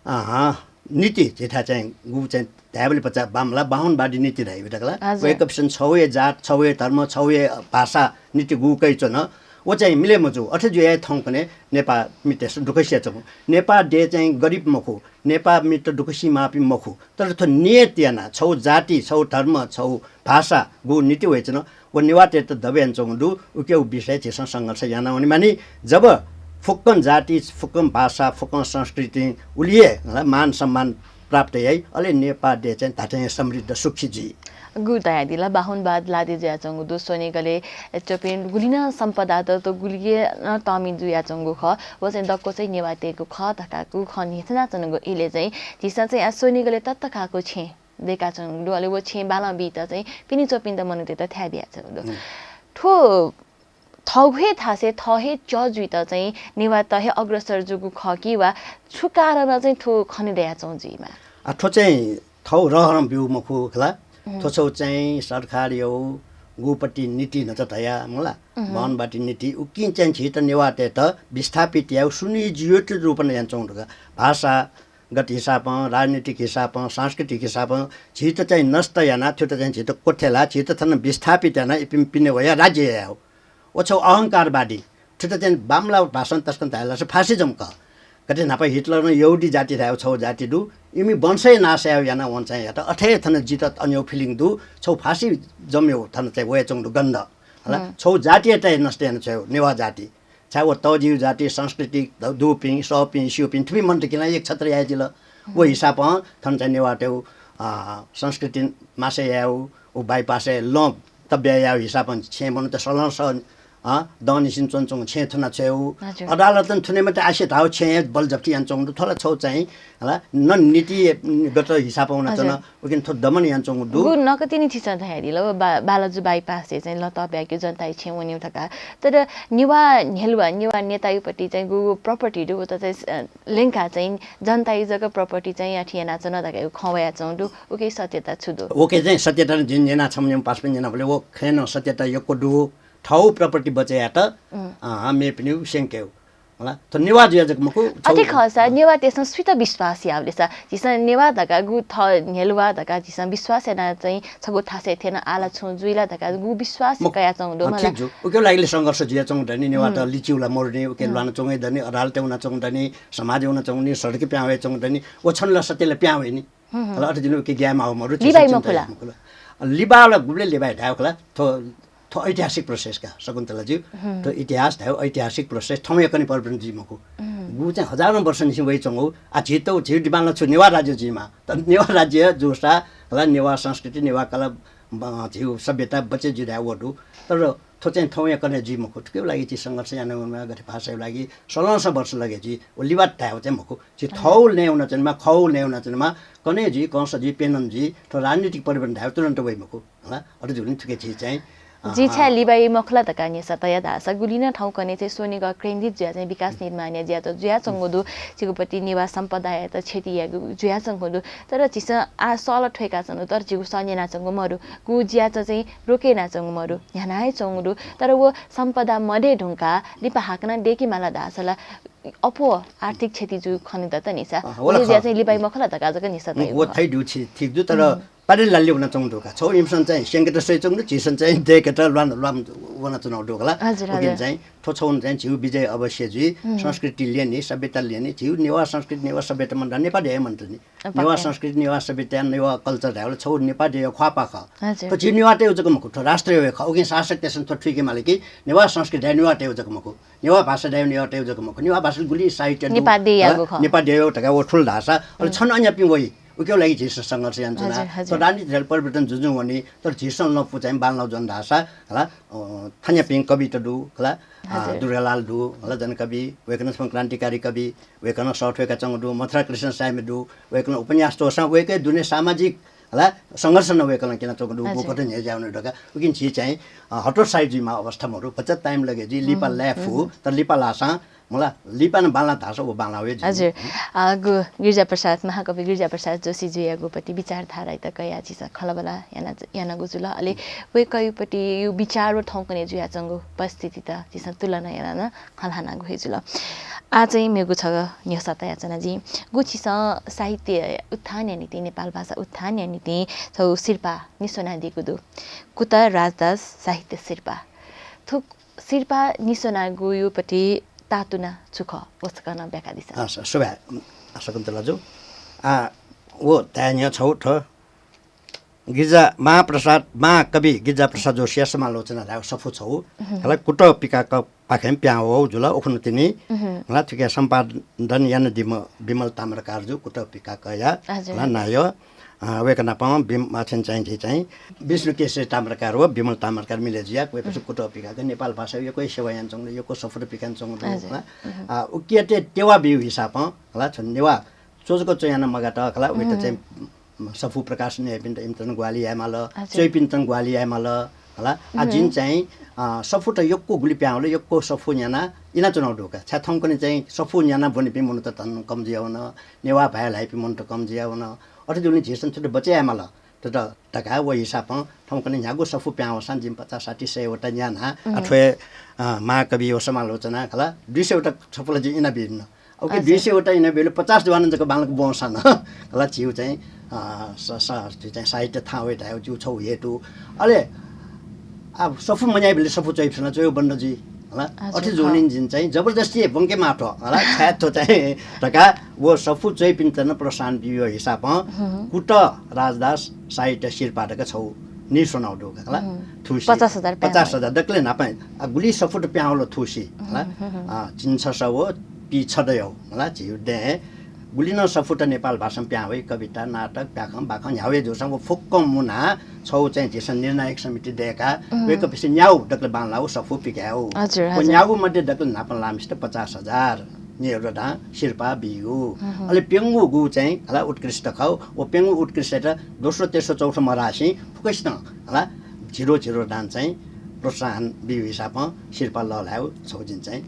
अहँ, नीति झीथाय् चाहिँ गु चाहिँ धायेबलय् पचा बांमला बाहुनवादी नीति धाइ बितकला। हजुर। वय्कःपिसं छगू हे जात, छगू हे धर्म, छगू हे भाषा नीति गु कयाच्वन, व चाहिँ मिले मजू। अथे जुयाः थौंकन्हय् नेपाःमितय्सं दुःख सियाच्वंगु। नेपाः देय् चाहिँ गरिब मखु, नेपाःमित दुःख सीमाःपिं मखु, तर थ्व नियत यानाः छगू जाति, छगू धर्म, छगू भाषा गु नीति वयाच्वन, व नेवाःतय्त दबे यानाच्वंगु दु, उकिया विषयय् झीसं संघर्ष याना वनेमानि। जब फुक्कं जाति, फुक्कं भाषा, फुक्कं संस्कृति उलि हे हला, मान सम्मान प्राप्त याइ, अले नेपाः देय् चाहिँ धात्थें हे समृद्ध सुखी जुइ। गु धयादिल, बाहुनवाद लादे जुयाच्वंगु दु, स्वनिगलय् च्वपिं गुलि नं सम्पदा दु, त गुलि हे नं तःमि जुयाच्वंगु खः, व चाहिँ दक्व चाहिँ नेवाःतय्गु खः धकाः गु खँ न्ह्यथनाच्वनागु इलय् चाहिँ झीसं चाहिँ आ स्वनिगलय् ततःखाःगु छेँ दय्काच्वंगु दु, अले व छेँ बालं बीत चाहिँ पिने च्वपिन्त मनूतय्त थाय् बियाच्वंगु दु। हम्म। थ्व थःगु हे थासय् थः हे च्यः जुइत चाहिँ नेवाःत हे अग्रसर जूगु खः कि वा छु कारणं चाहिँ थ्व खने दयाच्वं जुइमाः? आ, थ्व चाहिँ थःगु रहरं ब्यूगु मखु हला। हम्म। थ्व छगू चाहिँ सरकारया गुपति नीति नं धया मला। हम्म। बाहुनवादी नीति, उकिं चाहिँ झीत नेवाःतय्त विस्थापित यायेगु सुनियोजित रूपं यानाच्वंगु दु का। भाषा गत हिसाबं, राजनीतिक हिसाबं, सांस्कृतिक हिसाबं झीत चाहिँ नष्ट यानाः थ्वयात चाहिँ झीत क्वथ्यलाः झीत थन विस्थापित यानाः इपिं पिने वयाः राज्य यायेगु। व छगू अहंकारवादी, थ्वयात चाहिँ बांमलाः भाषां तसकं धायेलासे fascism खः। गथे न्हापा हिटलरं यहूदी जाति धायेगु छगू जाति दु, इमि वंशया नाश यायेगु यानाः वं चाहिँ यात। अथे हे थन जितः अन्यगु feeling दु, छगू fascism यागु थन चाहिँ वयाच्वंगु दु गन्ध। हला, हम्म। छगू जातियात हे नष्ट याना छ्वयेगु, नेवाः जाति। छाय् व तःजिगु जाति, संस्कृति द-, दुपिं, सःपिं, स्यूपिं, थुपिं मनूत किलां एक छत्र याये जिल। व हिसाबं थन चाहिँ नेवाःतय्गु, अ, संस्कृति मासे यायेगु, व bypass-य् लं तब्या यायेगु हिसाबं छेँय् मनूत सलंसः, अ, दंनिसें च्वनाच्वंगु छेँय् थुना छ्वयेगु। हजुर। अदालतं थुनेमाःगु आसे धाःगु छेँय् बलजफ्ती यानाच्वंगु दु। थ्व ला छगू चाहिँ, हला, न नीतिगत हिसाबं वनाच्वन। हजुर। उकिं थ्व दमन यानाच्वंगु दु। गु नकतिनि छिसं धयादिल, बा-, बालाजु bypass-य् चाहिँ लं तब्याकेगु जनताया छेँ वनेगु धकाः। तर नेवाः न्ह्यलुवा, नेवाः नेतायापट्टि चाहिँ गु property दु, उत चाहिँ, अ, ल्यंकाः चाहिँ जनताया जक property चाहिँ अथे यानाच्वन धकाः खँ वयाच्वंगु दु, उकिया सत्यता छु दु? उकिया चाहिँ सत्यता जिं न्यना छम्ह निम्ह पासापिं न्यनाबलय् व खँय् नं सत्यता यक्व दु। थःगु property बचय् यायेत, उम्। अ, मेपिनिगु स्यंकेगु। हला, थ्व नेवाः जुया जक मखु, अथे छगू खःसा नेवाःतय्सं सुइत विश्वास यायेबलय् सा? झीसं नेवाः धकाः गु थः न्ह्यलुवा धकाः झीसं विश्वास यानाः चाहिँ छगू थासय् थ्यन, आः ला छुं जुइ ला धकाः गु विश्वास मखु। कयाच्वंगु दु अँ, मला। ठीक जू। उकिया लागिले संघर्ष जुयाच्वंगु दनि, नेवाःत हम्म। लिचिउ ला मरुनि, उकिया हम्म। ल्वानाच्वंगु दनि, अदालतय् वनाच्वंगु दनि, समाजय् वनाच्वंगु दनि, सडकय् पिहां वयाच्वंगु दनि, व छन्हु ला सत्य ला पिहां वइनि। हम्म, हम्म। हला, अथे जुनि उकिया ग्याये माःगु मरु, लिबाइ मखु ला? मखु ला। लिबाः ला गुबलय् लिबाः धायेगु खला, थ्व थ्व ऐतिहासिक process का, शकुन्तलाज्यू। हम्म। थ्व इतिहास धायेगु ऐतिहासिक process, थौंया कन्हय् परिवर्तन जुइ मखु। हम्म। गु चाहिँ हजारौं वर्षनिसें वयाच्वंगु, आ, झीत, झीगु दिमागला छु नेवाः राज्य जुइमाः। तर नेवाः राज्य जूसा, हला, नेवाः संस्कृति, नेवाः कला, ब-, झीगु सभ्यता बचे जुइ धायेगु व दु। तर थ्व चाहिँ थौंया कन्हय् जुइ मखु। थुकिया लागि झी संघर्ष याना वनेमाः, गथे भाषाया लागि सलंसः वर्ष लगे जुइ, व लिबाः धायेगु चाहिँ मखु। झी हम्म। थःगु नये वनाच्वनेमाः, खःगु नये वनाच्वनेमाः, कन्हय् जुइ, कंस जुइ, पेनन जुइ, थ्व राजनीतिक परिवर्तन धायेगु तुरुन्त वइ मखु। हला, अथे जूगुलिं थुके झी चाहिँ, जिं छाय् लिबाइ मखु ला धकाः न्ह्यसः तया धाःसा गुलिं नं थौंकन्हय् चाहिँ स्वनिगः केन्द्रित जुयाः चाहिँ विकास निर्माणया ज्या त जुयाच्वंगु दु। झीगु पति नेवाः सम्पदायात क्षति यायेगु जुयाच्वंगु दु। तर झीसं आः सः ला थ्वय्काच्वंगु दु, तर झीगु सः न्यनाच्वंगु मदु। गु ज्या त चाहिँ रोके यानाच्वंगु मदु, न्ह्याना हे च्वंगु दु। तर व सम्पदा मदये धुंकाः लिपा हाकनं दय्के माल धाःसा ला अप्वः आर्थिक क्षति जू खने दत नि सा। अँ, व ला उलि ज्या खः। चाहिँ लिबाइ मखु ला धकाः जक न्ह्यसः तयागु व खः। थै दु, छि-, ठीक दु, तर उम्। पाले लाले वनाच्वंगु दु का। छौ इमिसं चाहिँ स्यंकेत स्वयाच्वंगु दु, झीसं चाहिँ दय्केत ल्वान, ल्वान वनाच्वनागु दु का ला। हजुर, उकिं हजुर। चाहिँ थ्व छौं चाहिँ झीगु विजय अवश्य जुइ। उम्। संस्कृति ल्यने, सभ्यता ल्यने, झीगु नेवाः संस्कृति, नेवाः सभ्यता मन्त, नेपाः ध्यबा मन्त नि। अँ, नेवाः पक्कै। संस्कृति, नेवाः सभ्यता, नेवाः culture धायेबलय् छौ नेपाः ध्यबा ख्वाःपाः खः। हजुर। थ्व झी नेवाःतय्गु जक मखु, थ्व राष्ट्रय् हे खः। उकिं शासकतय्सं थ्व थुइके माल कि नेवाः संस्कृति धायेबलय् नेवाःतय्गु जक मखु। नेवाः भाषा धायेबलय् नेवाःतय्गु जक मखु। नेवाः भाषाय् गुलि साहित्य दु, नेपाः ध्यबायागु खः। नेपाः ध्यबायागु धकाः व थुल धाःसा, अले उम्। छन अन्यापिं वइ। उकिया लागि झीसं संघर्ष याना च्वना। हजुर, हजुर। तर राजनीति झ्याल परिवर्तन जुजुं वनी, तर झीसं लँपु चाहिँ बांलाउ जुन धाःसा, हला, अ, थन्यापिं कवित दु, हला, अ, हजुर। दुर्गालाल दु, हला, जनकवि, वय्कलं छम्ह क्रान्तिकारी कवि, वय्कलं सः थ्वय्काच्वंगु दु, मथुरा कृष्ण साय्मि दु, वय्कलं उपन्यास च्वःसां वय्कःया दुने सामाजिक हला, संघर्ष नं वय्कलं क्यनाच्वंगु दु, हजुर। गुकथं न्ह्यज्याःगु दु धकाः। उकिं झी चाहिँ, अ, हतोत्साहित जुइमाः अवस्था मरु। भचा time लगे जुइ, लिपा हम्म, लाये फु, हम्म। तर लिपा लाःसां, मला, लिपा नं बांला धाःसा व बांला वये जुइ। हजुर। अ, गु गिरिजाप्रसाद, महाकवि गिरिजाप्रसाद जोशीजुयागु पति विचारधारायात कयाः झीसं खँल्हाबल्हा याना, यानागु जुल। अले हम्म। वय्कःया पति विचार व थौंकन्हय् जुयाच्वंगु परिस्थितित झीसं तुलना याना नं खँ ल्हानागु हे जुल। आः चाहिँ मेगु छगः न्ह्यसः तयाच्वना जिं। गु झीसं साहित्य उत्थानया निंतिं, नेपाल भाषा उत्थानया निंतिं छौ सिरपाः निस्वनादीगु दु। कुतः राजदास साहित्य सिरपाः। थुगु सिरपाः निस्वनागुया पति ताःतुना छु खः, व सकं नं ब्याकादिसँ। अँ, स-, सुभाय्, अँ, शकुन्तला जु। आ, व धाये न्ह्यः छौ थ्व गिरिजा महाप्रसाद, महाकवि गिरिजाप्रसाद जोशीया समालोचना धायेगु सफू छौ। हम्म। हला, कुतः पिकाक पाखें पिहां वःगु जुल, उखुन्हु तिनि। हम्म। हला, थुकिया सम्पादन यानादीम्ह विमल ताम्रकार जु, कुतः पिकाकया, हजुर, हला, हजुर। नायः। अ, वय्कः नाप बिम-, अथें चाहिँ झी चाहिँ विष्णु केशरी ताम्रकार व विमल ताम्रकार मिले जुयाः वय्कःपिसं हम्म। कुतः पिकाक नेपाल भाषाया यक्व सेवा यानाच्वंगु दु, यक्व सफूत पिकानाच्वंगु दु, हजुर। हला। हम्म। अ, उकियात तेवा बीगु हिसाबं, हला, छुं नेवाः च्वजक च्वयां नं मगात, हला, वय्कः हम्म। चाहिँ सफू प्रकाशन याइपिन्त इमित नं ग्वाहालि यायेमाल, हजुर। च्वइपिन्त नं ग्वाहालि यायेमाल, हला। आ, हम्म। जिं चाहिँ, अ, सफूत यक्व गुलि पिहां वल, यक्व सफू न्याना इनाच्वनागु दु का। छाय् थौंकन्हय् चाहिँ सफू न्याना ब्वनीपिं मनूत झन कम जुयावन, नेवाः भाय् ल्हाइपिं मनूत कम जुयावन। अथे जूगुलिं झीसं थुत बचय् यायेमाल। थुत धकाः व हिसाबं थौंकन्हय् न्ह्यागु सफू पिहां वःसां जिं पचास साठी सय वटा न्याना, हम्म। अथवा, अ, महाकवि व समालोचना, हला, दुई सय वटा सफू ला जिं इनाबिन। उकिं हजुर। दुई सय वटा इनाबीबलय् पचास दुहानं जक बांलाक ब्वंसां नं, हला, झीगु चाहिँ, अ, स-, स-, झीगु चाहिँ साहित्य थाहां वइ धायेगु झीगु छौ हेतु। अले, आ, सफू मन्याइबलय् सफू च्वइपिसं नं च्वयेगु बन्द जुइ, हला। हजुर, अथे जूगुलिं जिं चाहिँ जबरजस्ती हे ब्वंके माः थ्व, हला, छाय् थ्व चाहिँ धकाः व सफू च्वइपिन्त नं प्रोत्साहन बीगु हिसाबं हम्म। कुतः राजदास साहित्य सिरपाः धकाः छौ निस्वनागु दु का, हला। हम्म। थुसी पचास हजार पिहां वइ। पचास हजार दकलय् न्हापां, आ, गुलि सफूत पिहां वल थुसी, हला। हम्म, हम्म, हम्म। आ, झिंछसः व पीछदँया, हला, झीगु दँय् गुलि नं सफूत नेपाल भाषां पिहां वइ, कविता, नाटक, प्याखं, बाखं न्ह्यावय् जूसां व फुक्कं मुनाः छौ चाहिँ झीसं निर्णायक समिति दय्काः हम्म। वय्कःपिसं न्यागू दकलय् बांलाःगु सफू पिकायेगु। हजुर, व हजुर। न्यागूमध्ये दकलय् न्हापां लाःम्हसित पचास हजार न्यय्रोधां सिरपाः बीगु। हम्म। अले प्यंगूगु चाहिँ, हला, उत्कृष्ट खः। व प्यंगू उत्कृष्टयात दोस्रो, तेस्रो, चौथो मधासें फुक्कसितं, हला, झिरो झिरो धां चाहिँ प्रोत्साहन बीगु हिसाबं सिरपाः लःल्हायेगु छौ जिं चाहिँ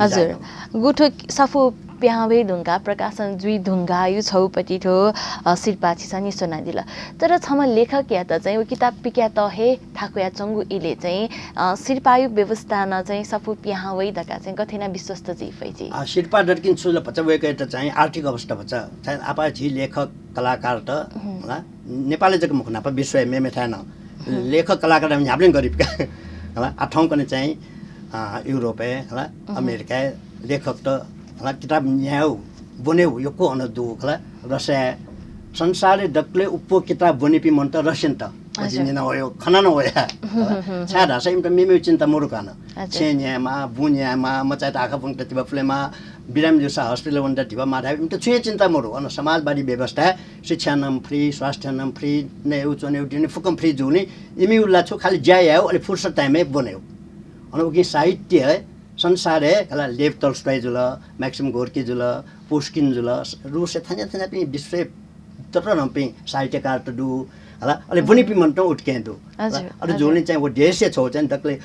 हजुर। बिचाः यानागु। गु थ्व सफू पिहां वइ धुंकाः, प्रकाशन जुइ धुंकाःया छौ पति थ्व, अ, सिरपाः छिसं निस्वनादिल। तर छम्ह लेखकयात चाहिँ व किताब पिकायेत हे थाकुयाच्वंगु इलय् चाहिँ, अ, सिरपाःया व्यवस्था नं चाहिँ सफू पिहां वइ धकाः चाहिँ गथे यानाः विश्वस्त जुइ फइ झी? आ, सिरपाः दत कि छु ला भचा वय्कःयात चाहिँ आर्थिक अवस्था भचा। चाहिँ आपाः झी लेखक, कलाकारत, हम्म। हला, नेपालय् जक मखु, न्हापा विश्वय् मेमेथाय् नं हम्म। लेखक, कलाकार न्ह्याबलें गरिब का। हला, आ, थौंकन्हय् चाहिँ, आ, युरोपय्, हला, हम्म। अमेरिकाय् लेखकत, हला, किताब न्यायेगु, ब्वनेगु यक्व अन दु, हला, रसियाय्। संसारय् दकलय् अप्वः किताब ब्वनीपिं मनूत रसियनत। हजुर। जिं न्यना वया, खना नं वया, हम्म, हला। हम्म, हम्म। छाय् धाःसा इमित मेमेगु चिन्ता मरु का अन। हजुर। छेँ न्यायेमाः, बुँ न्यायेमाः, मचायात आखः ब्वनेत धिबा पुलेमाः, बिरामी जूसा hospital वनेत धिबा माः धायेगु इमित छुं हे चिन्ता मरु। अन समाजवादी व्यवस्थाय् शिक्षा नं free, स्वास्थ्य नं free, नयेगु, च्वनेगु, दिने फुक्कं free जूगुलिं इमिगु ला छु खालि ज्या यायेगु, अले फुर्सद time-य् ब्वनेगु। अन उकिं साहित्य संसारय्, हला, लेव तोल्स्तोय जुल, म्याक्सिम गोर्की जुल, पुस्किन जुल, रुसय् थज्याँ थज्याँपिं विश्वय् ततःधंपिं साहित्यकारत दु, हला। अले ब्वनीपिं मनूत उतकें दु। हजुर, अले हजुर। जुलिं चाहिँ व देशय् छौ चाहिँ दकले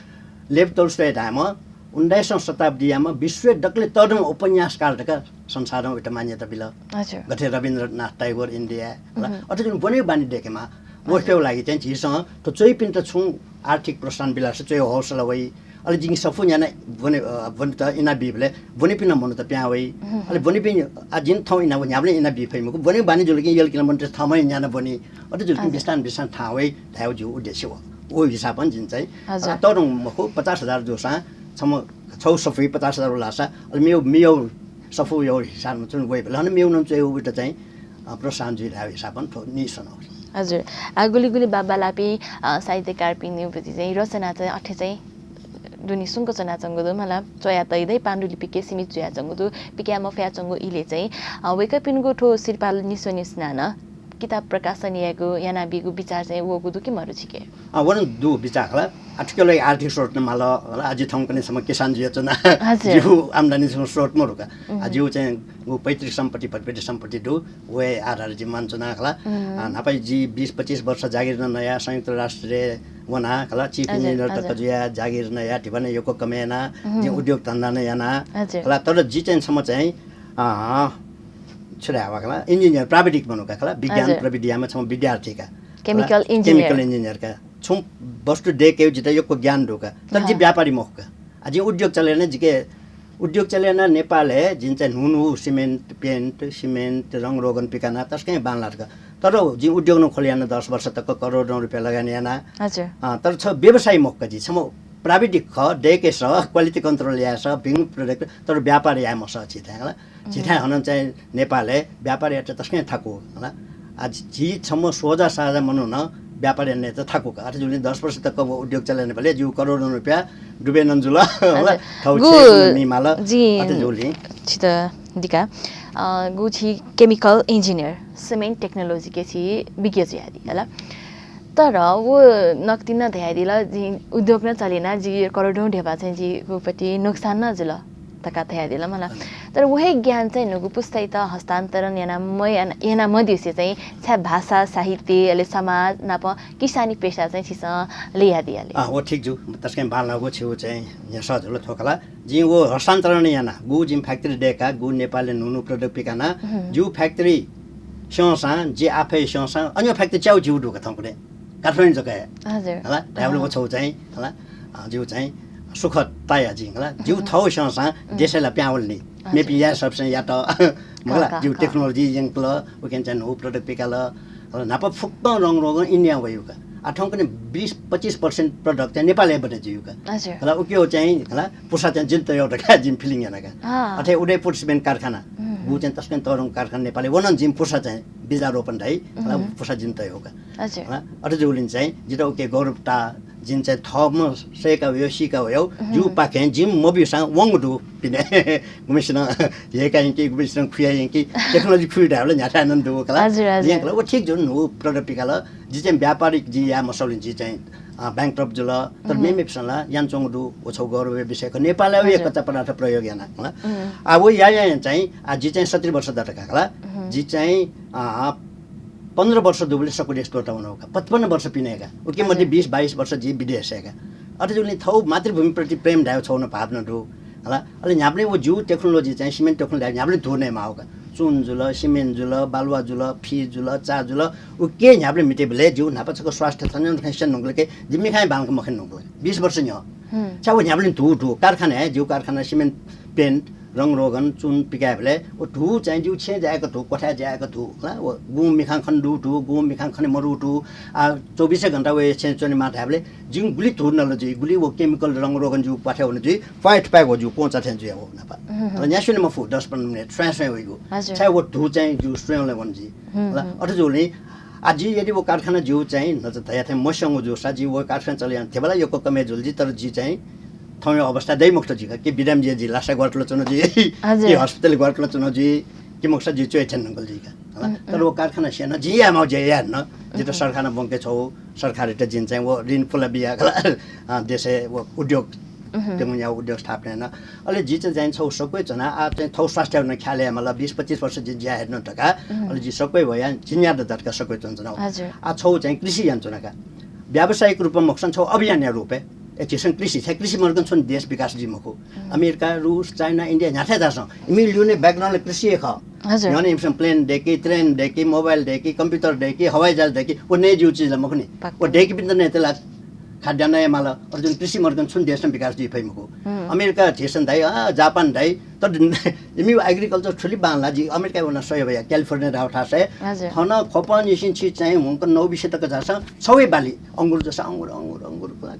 लेव तोल्स्तोय धायेम्ह उन्नाइसौँ शताब्दीयाम्ह विश्वय् दकले तःधंम्ह उपन्यासकार धकाः संसारं वइत मान्यता बिल। हजुर। गथे रवीन्द्रनाथ टैगोर इन्डिया, हला। उहुँ। अथे जुन ब्वने बानी देखेमा, हजुर। वफेव लागि चाहिँ झीसं थ्व च्वइपिन्त छुं आर्थिक प्रोत्साहन बिलासे च्वये हौसला वइ। अले जिं सफू न्याना ब्वने, अ, ब्वनेत इना बीबलय् ब्वनीपिं मनूत पिहां वइ। उहुँ। अले ब्वनीपिं, आ, जिं थौं इना न्ह्याबलें इना बी फइ मखु। ब्वने बानी जुल कि यलकिला मनूत थःम्हं न्याना ब्वनी। अथे जुल कि हजुर। बिस्तां बिस्तां थाहां वइ धायेगु जिगु उद्देश्य हो। व हिसाबं जिं चाहिँ, हजुर। अ, तःधं मखु, पचास हजार जूसां छम्ह छौ सफुइ पचास हजार लासा, अले मेव, मेव सफुया हिसाबं चाहिँ वइबलय् हन मेव नं च्वये उइत चाहिँ, अ, प्रोत्साहन जुइ धायेगु हिसाबं थ्व नीसन हो। हजुर। आ, गुलि गुलि बाबालापिं, अ, साहित्यकारपिनिगु प्रति चाहिँ रचना चाहिँ अथे चाहिँ दुने सुंक च्वनाच्वंगु दु, मला च्वया तइ दइ, पाण्डुलिपिके सीमित जुयाच्वंगु दु, पिकाये मफयाच्वंगु इलय् चाहिँ, अ, वय्कःपिनिगु थ्व सिरपाः निस्वने सुनानं किताब प्रकाशन यायेगु, यानाबीगु बिचाः चाहिँ वःगु दु कि मरु छिके? अ, व नं दु बिचाः खला। आ, थुकिया लागि आर्थिक स्रोत नं माल, हला। आ, जि थौंकन्हय् छम्ह किसान जुयाच्वना। हजुर। जिगु आम्दानी छम्ह स्रोत मरु का। आ, उहुँ। जिगु चाहिँ गु पैतृक सम्पत्ति, भतिभति सम्पत्ति दु, वय् आधार जि मानच्वना खला। उहुँ। आ, न्हापा जि बिस पच्चिस वर्ष जागिर नं नया, संयुक्त राष्ट्रय् वना खला, chief हजुर, engineer तक हजुर। जुया, जागिर नया, धिबा नं यक्व कमय् याना, उहुँ। जिं उद्योग धन्दा नं याना हजुर। खला। तर जि चाहिँ छम्ह चाहिँ, अ, छु धायेगु खला, engineer, प्राविधिक मनू का खला, विज्ञान हजुर। प्रविधियाम्ह छम्ह विद्यार्थी का। Chemical खला, engineer। Chemical engineer का। छुं वस्तु दय्केगु जितः यक्व ज्ञान दु का, तर जि हाँ। व्यापारी मखु का। आ, जिं उद्योग चले याना, जिके उद्योग चले याना नेपालय् जिं चाहिँ न्हू न्हू cement, paint, cement, रंग रोगन पिकाना तसकं बांलात का। तर जिं उद्योग नं खोले याना दस वर्ष तक करोडौं रुपियाँ लगानी याना। हजुर। अ, तर छ व्यवसायी मखु का जि, छम्ह प्राविधिक खः, दय्केसः, quality control यायेसः, भिंगु product, तर व्यापार याये मसः झीथाय् खला। झीथाय् हनं चाहिँ नेपालय् व्यापार यायेत तसकं थाकु हला। आ, झी छम्ह सोझा साझा मनू नं व्यापार यायेत थाकु का। अथे जुलिं दस वर्ष तक व उद्योग चले यानाबलय् जिगु करोडौं रुपियाँ डुबे नं जुल, हला। हजुर। थौ गु छेँ नं नी माल। जि अथे जुलिं छित दिका, अ, गु छि chemical engineer, cement technology के छि विज्ञ जुयादी, हला। तर व नकतिनि नं धयादिल, जि उद्योग नं चले याना, जि करोडौं ध्यबा चाहिँ जिगु प्रति नोक्सान नं जुल धकाः धयादिल मला। हजुर। तर व हे ज्ञान चाहिँ न्हूगु पुस्तायात हस्तान्तरण याना मयाना, याना मदिसे चाहिँ छाय् भाषा, साहित्य, अले समाज नाप किसानी पेसा चाहिँ छिसं ल्ययादियाले? अँ, व ठीक जू। तसकं बांलाःगु छिगु चाहिँ न्ह्यसः जुल थ्व खला। जिं व हस्तान्तरण याना, गु जिं factory दय्का, गु नेपालय् न्हू न्हू product पिकाना, हम्म। जिगु factory स्यंसां, जि आफै स्यंसां, अन्य factory च्याउ जिगु दु का थौंकन्हय्। काठमाडौं जक हे। हजुर। हला, धायेबलय् अँ। व छौ चाहिँ, हला, अँ, जिगु चाहिँ सुख ताया जिं, हला। जिगु हम्म। थौ स्यंसां हम्म। देशय् ला पिहां वल नि। हजुर। मेपिं याये सःपिसं यात। मखु ला, का, का, जिगु का। Technology यंकल, उकें चाहिँ न्हू product पिकाल। हला, न्हापा फुक्कं रंग रोगन इन्डियां वयु का। आ, थौंकन्हय् बिस पच्चिस percent product चाहिँ नेपालय् बने जुयु का। हजुर। हला, उकियो चाहिँ, हला, पुसा चाहिँ जिं तयु धकाः जिं feeling याना का। अँ। अथे उदयपुर cement कारखाना, हम्म। गु चाहिँ तसकं तःधंगु कारखाना नेपालय्, व नं जिं पुसा चाहिँ बिजारोपण धाइ, हला, हम्म। पुसा जिं तयु का। हजुर। हला, अथे जूलिं चाहिँ जितः उके गौरव ताः, जिं चाहिँ थःम्हं सय्का वयु, सीका वयु, हम्म। जिगु पाखें जिं मब्यूसां वंगु दु पिने। गुम्हसिनं ह्यय्का यंकी, गुम्हसिनं खुया यंकी, technology खुइ धायेबलय् न्ह्याथाय् नं दु खला। हजुर, हजुर। यंकल, व ठीक जू, न्हू product पिकाल। जि चाहिँ व्यापारिक जि याये मसःलिं जि चाहिँ, अ, bankrupt जुल। तर हम्म। मेमेपिसं ला यानाच्वंगु दु, व छौ गौरवया विषय खः। नेपालय् व हजुर। कच्चा पदार्थ प्रयोग याना, हला। हम्म। आ, व या, या, या चाहिँ, आ, जि चाहिँ सत्तरी वर्ष दत का खला। हम्म। जि चाहिँ, अ, पन्ध्र वर्ष दुबलय् सकु देश त्वःता वना का, पचपन्न वर्ष पिने का। उके मध्ये हजुर। बिस बाइस वर्ष जि विदेशय् का। अथे जूलिं थौ मातृभूमिप्रति प्रेम धायेगु छौ नं भावना दु। हला, अले न्ह्याबलें व जिगु technology चाहिँ cement technology न्ह्याबलें धू नये माःगु का। चुन जुल, cement जुल, बालुवा जुल, फिज जुल, चा जुल, उके न्ह्याबलें मितेबलय् जिगु न्हापा छकः स्वास्थ्य तन्यं खँस्यं नुगलके, जि मिखां बांलाक मखने नुगल। बिस वर्ष न्ह्यः। हम्म। चा व न्ह्याबलें धू, धू कारखाना हे, जिगु कारखाना cement, paint, रंग रोगन, चुन पिकायेबलय् व धू चाहिँ जिगु छेँय् जायेक धू, क्वथाय् जायेक धू, हला, व गुं मिखां खने दु धू, गुं मिखां खने मरु धू, आ, चौबिसै घण्टा व छेँय् च्वनेमाः धायेबलय् जिं गुलि धू नल जुइ, गुलि व chemical रंग रोगन जिगु प्वाथय् वन जुइ, प्वाथय् थुपाय् व जिगु कोंचा थें जुया व नापा। हम्म। हला, न्ह्यास्वने मफु, दस पन्ध्र मिनेट स्वयां स्वयां वइगु। हजुर। छाय् व धू चाहिँ जिगु स्वयंलय् वन जुइ। हम्म, हला, हम्म। अथे जूलिं आ, जि यदि व कारखाना जिगु चाहिँ नच धया थें मस्यंगु जूसा, जि व कारखाना चले याना ध्यबा ला यक्व कमय् जुल जि, तर जि चाहिँ थौंया अवस्था दइ मखुत जि का। कि बिरामी जुया जि लासा ग्वारातुला च्वना जुइ, हजुर। कि hospital ग्वारातुला च्वना जुइ, कि मखुसा जि च्वय् थ्यन नुगल जि का। हला? हम्म, तर व हम्म। कारखाना स्यना, जिं याये माःगु ज्या याये धुन। जितः हम्म। सरकारं ब्वंके छौ, सरकारयात जिं चाहिँ व ऋण पुला बिया खला, अ, देशय् व उद्योग उहुँ। त्यंगु न्यागू उद्योग स्थापना याना। अले जि चाहिँ, चाहिँ छौ सक्वय् च्वना, आ चाहिँ थौ स्वास्थ्य नं ख्याल यायेमाल, बीस पच्चिस वर्ष जि ज्या याये धुन धकाः। उहुँ। अले जि सक्वय् वया, झिंन्यादँ धकाः सक्वय् च्वना च्वना। हजुर। आ छौ चाहिँ कृषि याना च्वना का। व्यावसायिक रूपमा मखुसां छौ अभियान या रूपय्। ए, झीसं कृषि, छाय् कृषि मरुकं छुं देश विकास जुइ मखु। उहुँ। अमेरिका, रूस, चाइना, इन्डिया न्ह्याथाय् झासँ। इमि ल्यूने background कृषि हे खः। हजुर। न्ह्यःने इमिसं plane दय्‌की, train दय्‌की, mobile दय्‌की, computer दय्‌की, हवाई जहाज दय्‌की, व नये ज्यू चिज ला मखु नि। पक्का। व दय्‌कीपिन्त नयेत ला खाद्यान्न नयेमाल, अले जुन कृषि मरुकं छुं देशं विकास जुइ फइ मखु। हुँ। अमेरिका झीसं धाइ, अँ, जापान धाइ, तर इमिगु agriculture थुलि बांला, जि अमेरिका वना स्वया वया, क्यालिफोर्निया धाःगु थासय्। हजुर। थन ख्वपंनिसें छि चाहिँ हुंक नौ बिसे तक झासँ, छौ हे बाली, अंगुर जूसा अंगुर, अंगुर, अंगुर,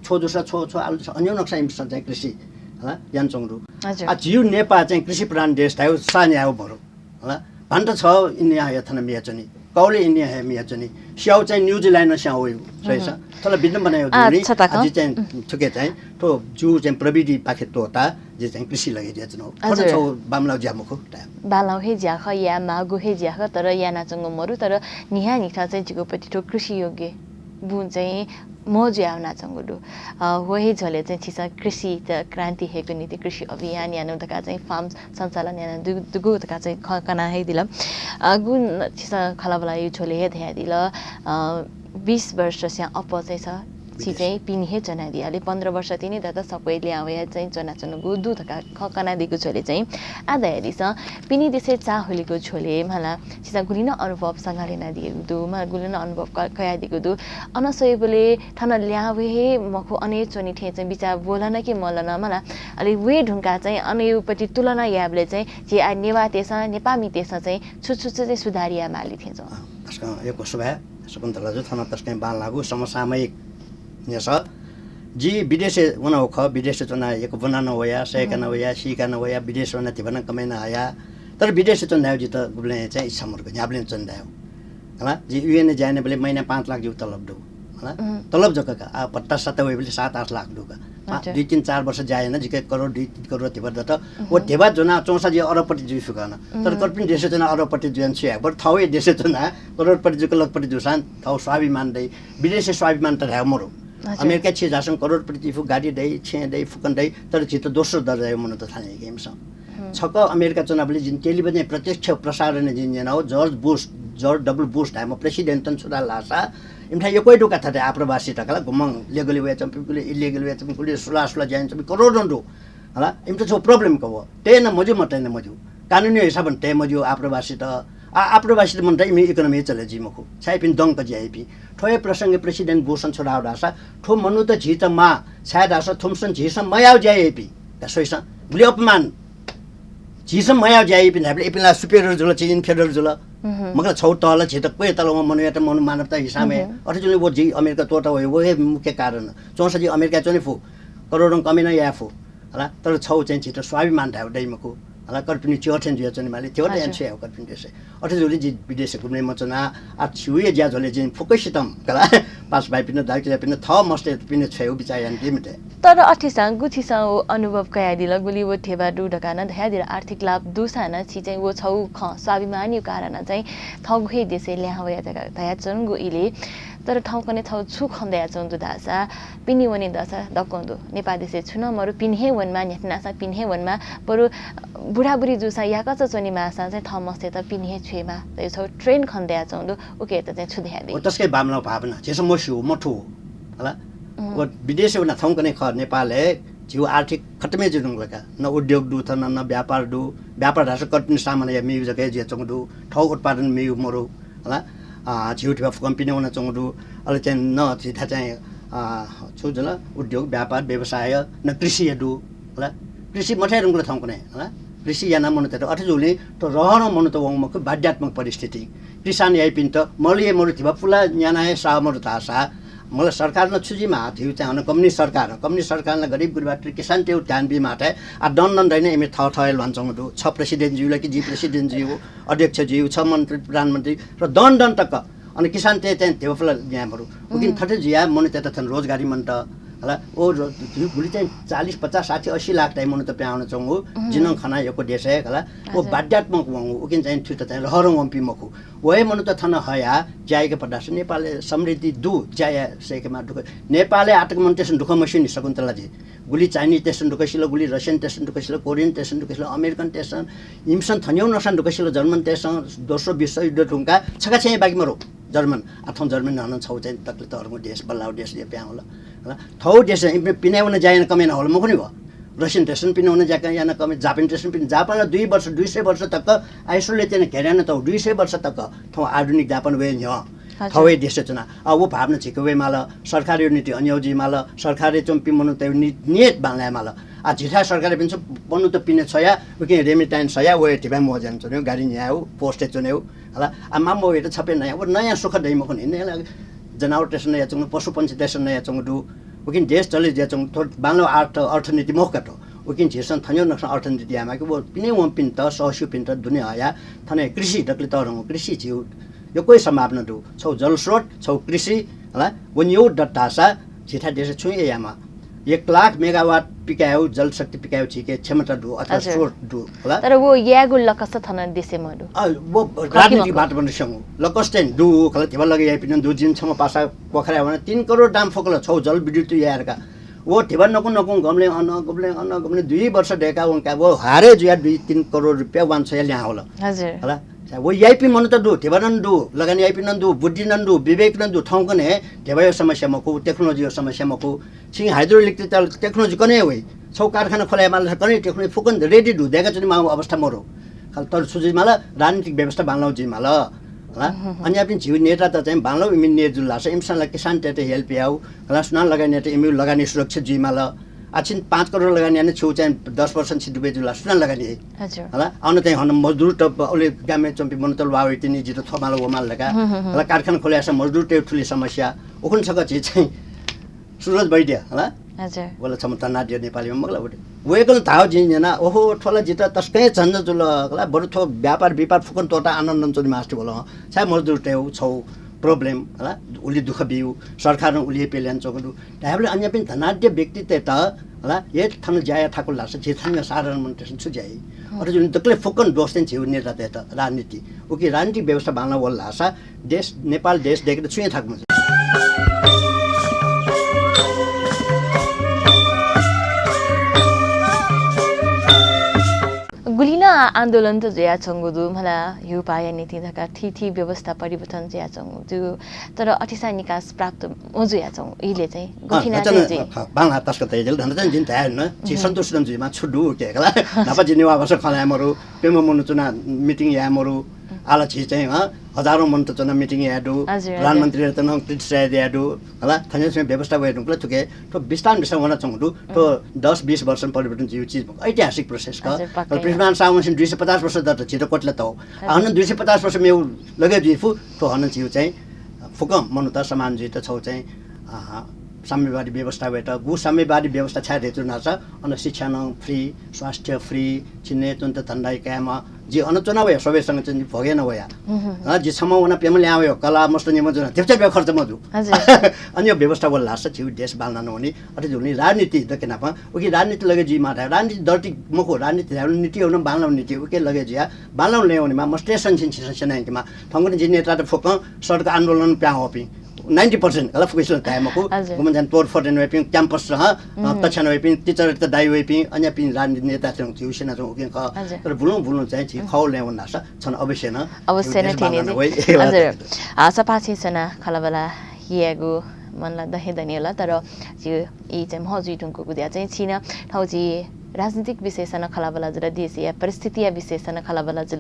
छ्व जूसा छ्व, छ्व, आलु जूसा अन्यू नकसा इमिसं चाहिँ कृषि, हला, याना च्वंगु दु। हजुर। आ, झीगु नेपाः चाहिँ कृषि प्रधान देश धायेगु सान्यायेगु मरु। हला, भान्त छ इन्डिया हे थन मियाच्वनी, कौले इन्डिया हे मियाच्वनी, स्याउ चाहिँ न्युजिल्यान्डं स्याउ वइगु। सही छ। हम्म। थला विडम्बना यो आ, दुनी, छ ताकं। आ, जि चाहिँ थुके चाहिँ थ्व जू चाहिँ प्रविधि पाखे त्वःता, जि चाहिँ कृषि लगे ज्या च्वना। थन हजुर। छौ बांमलाउ ज्या मखु, ताय्। बांलाउ हे ज्या खः, याये माःगु हे ज्या खः, तर यानाच्वंगु मरु, तर न्हियान्हिथं चाहिँ जिगु पति थ्व कृषि योग्य बुँ चाहिँ मजुया वनाच्वंगु दु। अ, व हे झ्वलय् चाहिँ छिसं कृषि त क्रान्ति हयेगु निंतिं कृषि अभियान यानु धकाः चाहिँ farm सञ्चालन याना दु-, दुगु धकाः चाहिँ ख-, कना हे दिल। अ, गु न-, छिसं खँल्हाबल्हाया झ्वलय् हे धयादिल, अ, बीस वर्षस्यां अप्वः चाहिँ छ, छि विदेश। चाहिँ पिने हे च्वनादी। अले पन्ध्र वर्ष तिनि दत सक्वय् ल्याहां वया चाहिँ च्वनाच्वनागु दु धकाः ख-, कनादीगु झ्वलय् चाहिँ आः धयादिसँ, पिने देशय् चाःहुलिगु झ्वलय् मला छिसं गुलि नं अनुभव संगाले यानादीगु दु, मला गुलि नं अनुभव क-, कयादीगु दु। अन स्वयेबलय् थन ल्याहां वये हे मखु, अन हे च्वनी थें चाहिँ बिचाः ब्वलन कि मलन मला। अले वये धुंकाः चाहिँ अनयापट्टि तुलना यायेबलय् चाहिँ झी आः नेवाःतय्‌सं, नेपाःमितय्‌सं चाहिँ छु छु छु चाहिँ सुधार यायेमाली थें च्वं। अँ, तसकं यक्व सुभाय् शकुन्तला जु, थन तसकं बांलाःगु समसामयिक न्ह्यसः। जि विदेशय् वनागु खः, विदेशय् च्वनाः यक्व ब्वना नं वया, सय्‌का नं वया, सीका नं वया, विदेशय् वनाः धिबा नं कमय् नं हया। तर विदेशय् च्वने धायेगु जितः गुबलें हे चाहिँ इच्छा मरु, न्ह्याबलें च्वने धायेगु। हला, जि UN-य् ज्या यानाबलय् महिना पाँच लाख जिगु तलब दु। हला, उम्। तलब जक का, आ, भत्ता सत्ता वइबलय् सात आठ लाख दु का। आ, अच्छा। दुई, तीन, चार वर्ष ज्या याना जिके करोड, दुई, तीन करोड धिबा दत। व उहुँ। धिबा ज्वनाः च्वंसा जि अरबपति जुइ फु का न। तर उहुँ। कर्पिनि देशय् च्वनाः अरबपति जुयां छु याये? बरु थःगु देशय् च्वनाः करोडपति जुक लखपति जूसां थःगु स्वाभिमान दइ। विदेशय् स्वाभिमान त धायेगु मरु। अच्छा। अमेरिका छि झाःसां करोडपति जुइ फु, गाडी दइ, छेँ दइ, फुक्कं दइ, तर झीत दोस्रो दर्जाया मनूत थानादीके इमिसं। हुँ। छकः अमेरिका च्वनाबलय् जिं टेलिभिजनय् प्रत्यक्ष प्रसारणय् जिं न्यनागु, जर्ज बुश, जर्ज डबल बुश धाःम्ह president-नं छु धाल धाःसा, इमिथाय् यक्व हे दु का थथे आप्रवासी धकाः ला, गुम्हं legally वयाच्वंपिं, गुलि illegally वयाच्वंपिं, गुलि सुला सुला ज्या यानाच्वंपिं करोडौं दु। हला, इमित छगू problem का व। तये नं मज्यू, मतये नं मज्यू। कानुनी हिसाबं तये मज्यू आप्रवासीत। आ, आप्रवासीत मनूत इमि economy चले जुइ मखु। छाय् इपिं दंक जुयाइपिं। थ्व हे प्रसंगय् president बुशं छु धाल धाःसा, थ्व मनूत झीत माः, छाय्धाःसा थुमिसं झीसं मयाःगु ज्या याइपिं। का स्वइसँ, गुलि अपमान। झीसं मयाःगु ज्या याइपिं धायेबलय् इपिं ला superior जुल, छि inferior जुल। उहुँ। मखु ला छगू तल झीत क्वय् तलम्ह मनूयात मनू मानवता हिसाबय्। उहुँ। अथे जुल व जि अमेरिका त्वःता वये, व हे मुख्य कारण। च्वंसा जि अमेरिका च्वने फु, करोडौं कमय् नं याये फु। हला, तर छगू चाहिँ झीत स्वाभिमान धायेगु दइ मखु। हला, कर्पिनि च्यः थें जुयाच्वनेमाली, थ्यः त हजुर। याना छु याये कर्पिनि देशय्। अथे जुल जि विदेशय् गुबलें मच्वना, आ, छिगु हे ज्या झ्वलय् जिं फुक्क सितं, का ला, पासापिन्त, दाजुकिजापिन्त, थः मस्तय्‌पिन्त छ्वयेगु बिचाः यानादी मते। तर अथेसां गु छिसं व अनुभव कयादिल, गुलि व धिबा दु धकाः नं धयादिल, आर्थिक लाभ दुसां नं छि चाहिँ व छगू खँ स्वाभिमानया कारणं चाहिँ थःगु हे देशय् ल्याहां वया धका-, धयाच्वंगु इलय्। तर थौंकन्हय् छगू छु खँ दयाच्वंगु दु धाःसा, पिने वने दःसा दक्वं दु। नेपाः देशय् छुं नं मरु, पिने हे वनेमाः, न्ह्याथे नाःसां पिने हे वनेमाः। बरु बुढाबुढी जूसां याकःचा च्वनेमाःसां चाहिँ थः मस्तय्‌त पिने हे छ्वयेमाः। त यो छगू trend खँ दयाच्वंगु दु, उकियात चाहिँ छु धयादी? व तसकं हे बांमलाःगु भावना, झीसं मस्यू, मथू। हला? उम्। व विदेशय् वनाः थौंकन्हय् खः नेपालय् झीगु आर्थिक खतम हे जुइ धुंकल का। न उद्योग दु थन, न व्यापार दु। व्यापार धाःसा कर्पिनि सामान या मेगु जक हे जुयाच्वंगु दु। थःगु उत्पादन मेगु मरु। हला? अ, झीगु धिबा फुक्कं पिने वनाच्वंगु दु। अले चाहिँ न झीथाय् चाहिँ, अ, छु जुल, उद्योग, व्यापार, व्यवसाय, न कृषि हे दु। हला? कृषि मथाय् धुंकल थौंकन्हय्, हला? कृषि यानाः मनूतय्‌त अथे जूगुलिं थ्व रहरं मनूत वंगु मखु, बाध्यात्मक परिस्थिति। किसान याइपिन्त मलु हे मरु, धिबा पुला न्यानाः हे साः मरु धाःसा, मला सरकारं नं छु जुइमाः, झीगु चाहिँ अन कम्युनिस्ट सरकार, कम्युनिस्ट सरकारं नं गरिब गुरिबात किसानतय्‌गु ध्यान बीमाः धाये। आ, दन दन दइन इमि थः थः हे ल्ह्वनाच्वंगु दु। छ president जुइगु ला कि जि president जुइगु, अध्यक्ष जुइगु, छ मन्त्री, प्रधानमन्त्री र दन दन तक अन किसानतय् चाहिँ धिबा पुला न्याये मरु। उकिं उम्। थथे जुयाः मनूतय्‌त थन रोजगारी मन्त, हला, ओ र-, धुइ गुलि चाहिँ चालिस, पचास, साठी, अस्सी लाख ताइ मनूत पिहां वनाच्वंगु, जिं नं खना यक्व देशय् हला, ओ हजुर। बाध्यात्मक वंगु, उकिं चाहिँ थुइत चाहिँ रहरं वंपिं मखु। व हे मनूत थन हया, ज्या याके फत धाःसा नेपालय् समृद्धि दु, ज्या याये सय्‌केमा दुःख। नेपालय् आःतक मनूतय्‌सं दुःख मस्यू नि शकुन्तलाजी। गुलि चाइनिजतय्‌सं दुःख सिल, गुलि रसियनतय्‌सं दुःख सिल, कोरियनतय्‌सं दुःख सिल, अमेरिकनतय्‌सं, इमिसं थन्यौ नकसां दुःख सिल, जर्मनतय्‌सं दोस्रो विश्वयुद्ध धुंकाः छकः छेँ बाकी मरु। जर्मन, आ, थौं जर्मन हनं छौ चाहिँ दकले तःधंगु देश, बल्लाउ देश हे पिहां वल। हला, थौ देश इपिं पिने वन ज्या याना कम याना हल मखु नि व। रसियनतय्‌सं पिने वन ज्या याना कम, जापानीतय्‌सं पिने, जापानय् दुई वर्ष, दुई सय वर्ष तक isolate याना घेर याना तौ, दुई सय वर्ष तक थौं आधुनिक जापान वये न्ह्यः हजुर। थौ हे देशय् च्वना। आ, व भावना झीके वये माल, सरकारया नीति अन्यौ जुइ माल, सरकारय् च्वंपिं मनूतय् नि-, नियत बांलाये माल। आ, झीथाय् सरकारय् पिने छु मनूत पिने छ्वया, उकिं remittance हया, व हे धिबा मोह ज्यान च्वने, गाडी न्ह्याउ, पोस्टय् च्वने, हला, आ, मामो वयेत छपे नया, व नया सुख दइ मखु नि, नया जनावरतय्‌सं नयाच्वंगु, पशुपंक्षीतय्‌सं नयाच्वंगु दु। उकिं देश चले जुयाच्वंगु, थ्व बांलाउ अर्थ, अर्थनीति मखु का थ्व। उकिं झीसं थन्यौ नकसां अर्थनीति यायेमाः कि, व पिने वंपिन्त, सहस्यूपिन्त दुने हया, थन कृषि दकले तःधंगु, कृषि झीउ यक्व हे सम्भावना दु। छौ जलस्रोत, छौ कृषि, हला, व न्यौ दत धाःसा झीथाय् देशय् छुं हे यायेमाः। एक लाख मेगावाट पिकायेउ, जलशक्ति पिकायेउ झीके क्षमता दु अथवा हजुर। स्रोत दु, हला। तर व यायेगु लकस थन देशय् मदु। अ, व खः कि राजनीतिक मखु? वातावरण स्यंगु। लकस चाहिँ दु, हला, धिबा लगे याइपिं नं दु, जिं छम्ह पासा पोखराय् वना, तीन करोड दाम फुकल, छौ जलविद्युत याये धकाः। व धिबा नकुं नकुं गमले अन, गमले अन, गमले दुई वर्ष दय्‌का वंका, व हारे जुया दुई तीन करोड रुपियाँ वांछ्वया ल्याहां वल। हजुर। हला? व याइपिं मनूत दु, धिबा नं दु, लगानी याइपिं नं दु, बुद्धि नं दु, विवेक नं दु, थौंकन्हय् धिबाया समस्या मखु, technology या समस्या मखु। छिं hydroelectric त technology कन्हय् वइ। छौ कारखाना खोले माल कन्हय् technology फुक्कं ready दु, दय्‌का च्वनेमाःगु अवस्था मरु। खालि तर छु जुइ माल, राजनीतिक व्यवस्था बांलाउ जुइ माल। हला? हम्म, हम्म। अन्यापिं झीउ नेतात चाहिँ बांलाउ इमि नेत जुल धाःसा इमिसं ला किसानतय्‌त help याउ, हला, सुनां लगानी यात इमिउ लगानी सुरक्षित जुइ माल। आ छिं पाँच करोड लगानी याना छिउ चाहिँ दस वर्ष छि डुबे जुल धाःसा सुनां लगानी याइ। हजुर। हला? अन चाहिँ हन मजदुरत उलि गामय् च्वंपिं मनूत ल्वाः वइतिनि, जित थ्व माल व माल धकाः। हम्म, हम्म, हम्म। हला, कारखाना खोले याःसा मजदुरतय् थुलि समस्या। उखुन्हु छकः झी चाहिँ सुरज वैद्य, हला? हजुर। व ला छम्ह धनाढ्य नेपालीम्ह मखु ला, वय्‌कलं धाःगु जिं न्यना, ओहो, थ्व ला जितः तसकं हे झन्झट जुल, हला? बरु थ्व व्यापार बिपार फुक्कं त्वःताः आनन्दं च्वनेमास्ति वल। छाय् मजदुरतय्‌उ छौ problem, हला? उलि दुःख बिउ, सरकारं उलि हे पेले यानाच्वंगु दु। धायेबलय् अन्यापिं धनाढ्य व्यक्तितय्‌त, हला? हे थन ज्या याये थाकुल धाःसा झी थन साधारण मनूतय्‌सं छु ज्या याइ? हम्म। अथे जुन दकले फुक्कं दोष चाहिँ झीउ नेतातय्‌त, राजनीति। उकिं राजनीतिक व्यवस्था बांलाउ वल धाःसा देश, नेपाल देश दय्‌केत छुं हे थाकु मजू। गुलि नं आन्दोलन त जुयाच्वंगु दु, मला, हिउपाःया निंतिं धकाः थीथी व्यवस्था परिवर्तन जुयाच्वंगु दु, तर अथेसां निकास प्राप्त मजुयाच्वंगु इलय् चाहिँ अँ, गुथिना अथेसां चाहिँ नि, जुइ। अँ, बांला तसकं तयादिल, धन्दा चाहिँ जिं धाये न, झी हम्म। सन्तुष्ट नं जुइमा छु दु के, हला? न्हापा झी नेवाः भाषा खँ ल्हाये मरु, प्यम्ह मनू च्वना meeting याये मरु, हम्म। आः ला झी चाहिँ, हँ, हजारौं मनूत च्वना meeting याये दु, हजुर, हजुर। प्रधानमन्त्रीयात नं criticize याये दु, हला, थन चाहिँ व्यवस्था वये धुंकल थुके, थ्व बिस्तार बिस्तार वनाच्वंगु दु, थ्व हम्म। दस बीस वर्षं परिवर्तन जुइगु चिज मखु, ऐतिहासिक process खः। हजुर, पक्कै। पृथ्वीनारायण शाहवंशीं दुई सय पचास वर्ष दत झीत क्वथले तौ। हजुर। हन दुई सय पचास वर्ष मेउ लगे जुइ फु, थ्व हन झीउ चाहिँ फुक्कं मनूत समान जुइत छौ चाहिँ, अ, साम्यवादी व्यवस्था वयेत, गु साम्यवादी व्यवस्था छाय् धयाच्वनासा, अन शिक्षा नं free, स्वास्थ्य free, छिने तुन्त धन्दा कायेमा, जि अन च्वना वया, सबैसँग चाहिँ भोगे न वया। हम्म, हम्म। अ, जि छम्ह वना प्यम्ह ल्याहां वया, कला मस्त निम्ह जुना, धिप्चा ब्या खर्च मजू। हजुर। अन यो व्यवस्था वल धाःसा झीउ देश बांलाना वनी, अथे जुल नि राजनीति दके नापं, उकिं राजनीति लगे जुइमा धाये, राजनीति दर्टी मखु, राजनीति धाये नीति हो न बांलाउ नीति, उके लगे जुया, बांलाउ लगे वनेमा, मस्तय् सन्सिन छिसं स्यनायंकेमा, थौंकन्हय् जि नेतात फुक्कं सडक आन्दोलन पिहां वःपिं, ninety percent, हला फुक्कसिनं धाये मखु, हजुर। गुम्हस्यां तोडफोड यानावइपिं, campus, हँ, अ, हम्म। तछ्यानावइपिं, teacher त दाइ वइपिं, अन्यापिं राजनीति नेता चाहिँ झीउ स्यनाच्वं उकिं खः। हजुर। तर बुलुं बुलुं चाहिँ झी हम्म। खौ लगे वन धाःसा छन अवश्य न, अवश्य न झीउ देश थें बांलाना नि। वइ। हजुर। आ, सफा छिं सना खँल्हाबल्हा यायेगु मन ला दहे दनि होला, तर झीउ ई चाहिँ म्ह जुइ धुंकूगु जुया चाहिँ छिं थौ झी राजनीतिक विषयस नं खँल्हाबल्हा जुल, देशया परिस्थितिया विषयस नं खँल्हाबल्हा जुल।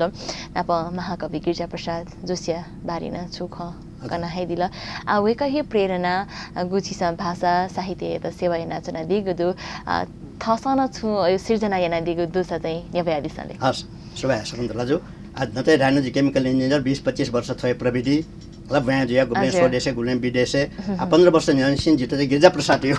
नापं महाकवि गिरिजाप्रसाद जोशीया बारे नं छु खँ हजुर। कना हे दिल। आ, वय्‌कःया प्रेरणा, अ, गु छिसं भाषा साहित्ययात सेवा यानाच्वनादीगु दु। आ, थःसं नं छुं, अ, सिर्जना यानादीगु दुसा चाहिँ न्ह्यब्वयादिसँ ले। हस्, सुभाय् शकुन्तला जु। आ, नतय् धायेन जि chemical engineer, बीस पच्चीस वर्ष थ्व प्रविधि, हला, ब्वाँय् जुया, गुबलें हजुर। स्वदेशय्, गुबलें विदेशय्। हम्म। आ, पन्ध्र वर्ष न्ह्यःनिसें जितः चाहिँ गिरिजाप्रसादया,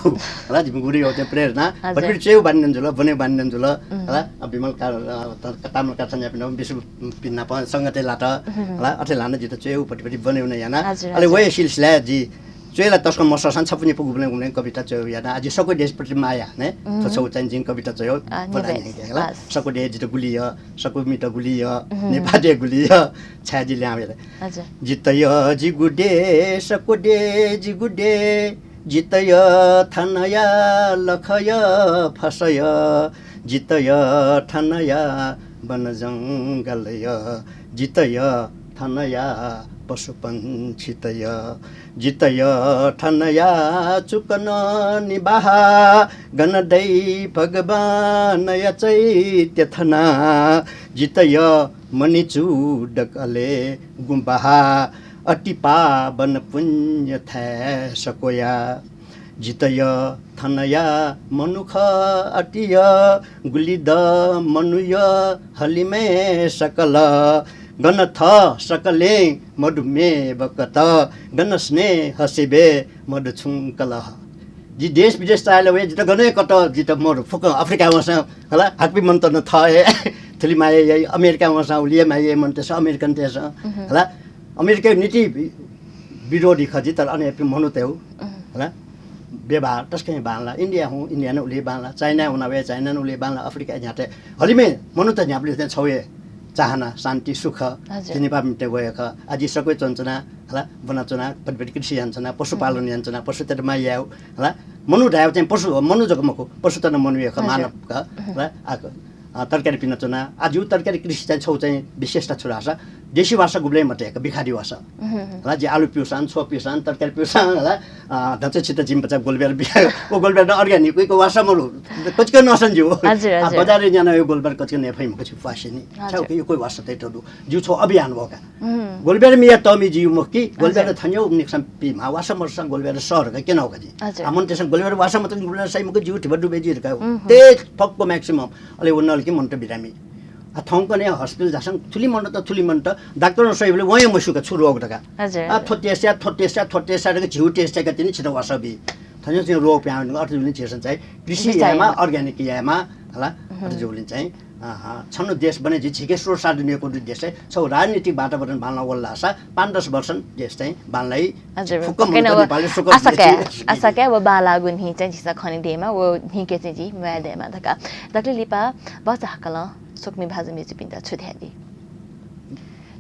हला, जिमि गुरुया चाहिँ प्रेरणा। हजुर। भतिभति च्वयेउ बानी नं जुल, ब्वनेउ बानी नं जुल। हम्म। हला, आ, विमल का-, अ, त-, ताम्र कारखानायापिं नं विश्वपिं नाप संगते लात। हम्म। हला, अथे लानाः जितः च्वयेउ भतिभति ब्वनेउ नं याना। हजुर, अले हजुर। वहे सिलसिलाय् जि च्वय् ला तसकं मसःसां छपु निपु गुबलें गुबलें कविता च्वय् याना। आजि सकु देशप्रति माया, ने? थ्व छगू चाहिँ जिं कविता च्वय्, अ, बधाई निबे। न्ह्याके ला। सकु देश जितः गुलि यः, सकु मित गुलि यः, नेपाः देश गुलि यः, छाय् जि ल्याहां वये ला। जितः यः जिगु देश, सकु देश जिगु देश, जितः यः थनया लखयः फसयः, जितः यः थनया वन जंगलयः, जितः यः थनया पशुपंक्षीतयः, जितः यः थनया चुकं निभाः, गन दइ भगवानया चैत्य थना, जितः यः मणिचूडक अले गुँबाः, अति पावन पुण्य थाय् सकु या। जितः यः थनया मनुख अति यः, गुलि दः मनू यः हलिमय् सकल, गन थः सकलें मदु मेव कत, गन स्नेह सिबें मदु छुं कलह। जि देश विदेश चाःहिला वये, जितः गन हे कत, जितः मदु, फुक्कं अफ्रिका वंसां हला, हाकपिं मनूत नं थः हे थुलि माया याइ, अमेरिका वंसां उलि हे माया याइ मनूतय्सं, अमेरिकनतय्सं हला। अमेरिकाया नीति वि-, विरोधी खः जि, तर अन हे मनूतय् हला। व्यवहार तसकं बांला, इन्डिया हुँ, इन्डिया नं उलि हे बांला, चाइना वना वये, चाइना नं उलि हे बांला, अफ्रिका न्ह्याथे हलिमय् मनूत न्ह्याबलें चाहिँ छगू हे चाहना, शान्ति, सुख, जिनिपामित वये खः। आजि सकु च्वनाच्वना हला, ब्वनाच्वना, पतिपति कृषि यानाच्वना, पशुपालन यानाच्वना, पशुतय्त माया यायेगु हला। मनू धायेगु चाहिँ पशु, मनू जक मखु, पशुत नं मनू हे खः, मानव खः हला। आ, अ, तरकारी पिनाच्वना। आजु तरकारी कृषि चाहिँ छगू चाहिँ विशेषता छु धाःसा, देशी वासः गुबलें मते का, बिखादी वासः। हला, जि आलु पिउसां, छ्वः पिउसां, तरकारी पिउसां हला, अ, धचा छित जिमि भचा गोलबेर बिया, व गोलबेर नं organic, उइक वासः मरु, कचिक नःसां ज्यू। आ, बजारय् न्यानाः यो गोलबेर कचिक नये फइ मखु, छि प्वासेंनि। छाय् कि यो कोइ वासः तयेत दु। ज्यू छगू अभियान वः का। गोलबेर मिया तःमि ज्यू मखु कि, गोलबेर थन्यु निकसां पीमा, वासः मरुसां गोलबेर सः धकाः क्यनागु का जिं। आ, मनूतय्सं गोलबेर वासः मत, गोलबेर सइ मखु, ज्यू, धिबा दुबे ज्यू धकाः। ते फक्व maximum। अले व नलकि मनूत बिरामी। आ, थौंकन्हय् hospital झाःसां थुलि मनूत, थुलि मनूत, डाक्टरं स्वइबलय् वं हे मस्यू का छु रोग धकाः। आ, थ्व test या, थ्व test या, थ्व test या धकाः झिगू test याकाः तिनि छितः वासः बी। थन्यु चाहिँ रोग पिहां वनेगु अर्थ जुलिं झीसं चाहिँ कृषि यायेमा, organic यायेमा हला, अर्थ जुलिं चाहिँ, अ, छन्हु देश बने जि झीके स्रोत साधन यक्व दु देशय्, छगू राजनीतिक वातावरण बांलाः वल धाःसा पाँच दस वर्षं देश चाहिँ बांलाइ। फुक्क मनूत नेपालय् सुख आशा काये, आशा काये व बांलाःगु न्हि चाहिँ झीसं खने दयेमा, व न्हिके चाहिँ जि म्वाये दयेमा धकाः। दकले लिपा भचा हाकलं स्वकुमि भाजु मय्जुपिन्त छु धयादी?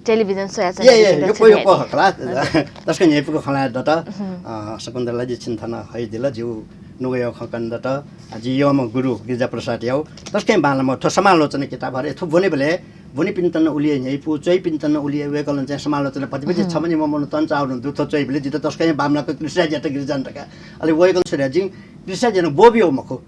टेलिभिजन स्वयाच्वनापिन्त छु धयादी? यक्व यक्व खला। तसकं न्ह्यइपुक खँ ल्हाये दत। अ, शकुन्तला जि छिं थन हइदिल, जिगु नुगः यः खँ कने दत। अ, जि यःम्ह गुरु गिरिजा प्रसाद याउ तसकं बांलाःम्ह थ्व समालोचना किताब हरे थ्व ब्वनेबलय् ब्वनीपिन्त नं उलि हे न्ह्यइपु, च्वइपिन्त नं उलि हे। वय्कलं चाहिँ समालोचना पतिपति छम्ह निम्ह मनूत नं चाःगु दु। थ्व च्वइबलय् जितः तसकं बांमलाक कृषिराज यात गिरिजां धकाः। अले वय्कलं छु धया, जिं कृषिराज यानाः ब्वःबियागु मखु।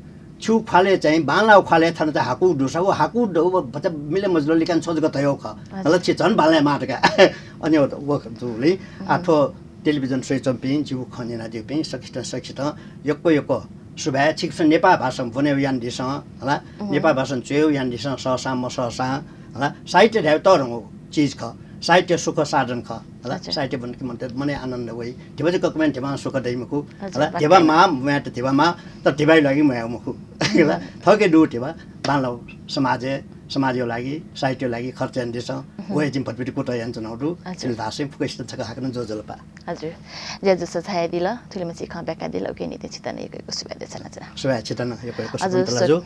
छु ख्वालय् चाहिँ बांलाःगु ख्वालय् थन चाहिँ हाकु दुसा व हाकु द-, व भचा मिले मजिलो लिकां छ्वः जक धयागु खः। हला, छि झन बांलाये माः धकाः। अनि व, व दुलिं आ थ्व टेलिभिजन स्वयाच्वंपिं, जिगु खँ न्यनादीपिं सकसितं, सकसितं यक्व यक्व सुभाय्। छिकपिन्सं नेपाः भाषां ब्वने यानादिसँ, हला। नेपाः भाषां च्वये यानादिसँ, सहसां मसहसां, हला। साहित्य धायेगु तःधंगु चिज खः। साहित्य सुख साधन खः, हला। साहित्य ब्वनाकि मनय् आनन्द वइ। धिबा जक कमेन धिबां सुख दइ मखु, हला। धिबा माः, म्वायेत धिबा माः, तर धिबाया लागि म्वायेगु मखु, हला। थःके दु धिबा, बांलाःगु समाजय्, समाजया लागि, साहित्यया लागि खर्च यानादिसँ। व हे जिं भतिभति कुतः यानाच्वनागु दु। छिं धाःसां फुक्कसितं छकः हाकनं ज्वजलपा। हजुर। ज्याझ्वः झायादिल, थुलिमछि खँ ब्याकादिल, उकिया निंतिं छितः नं यक्व यक्व सुभाय् देछानाच्वना। सुभाय्, छितः नं यक्व यक्व शकुन्तला जु।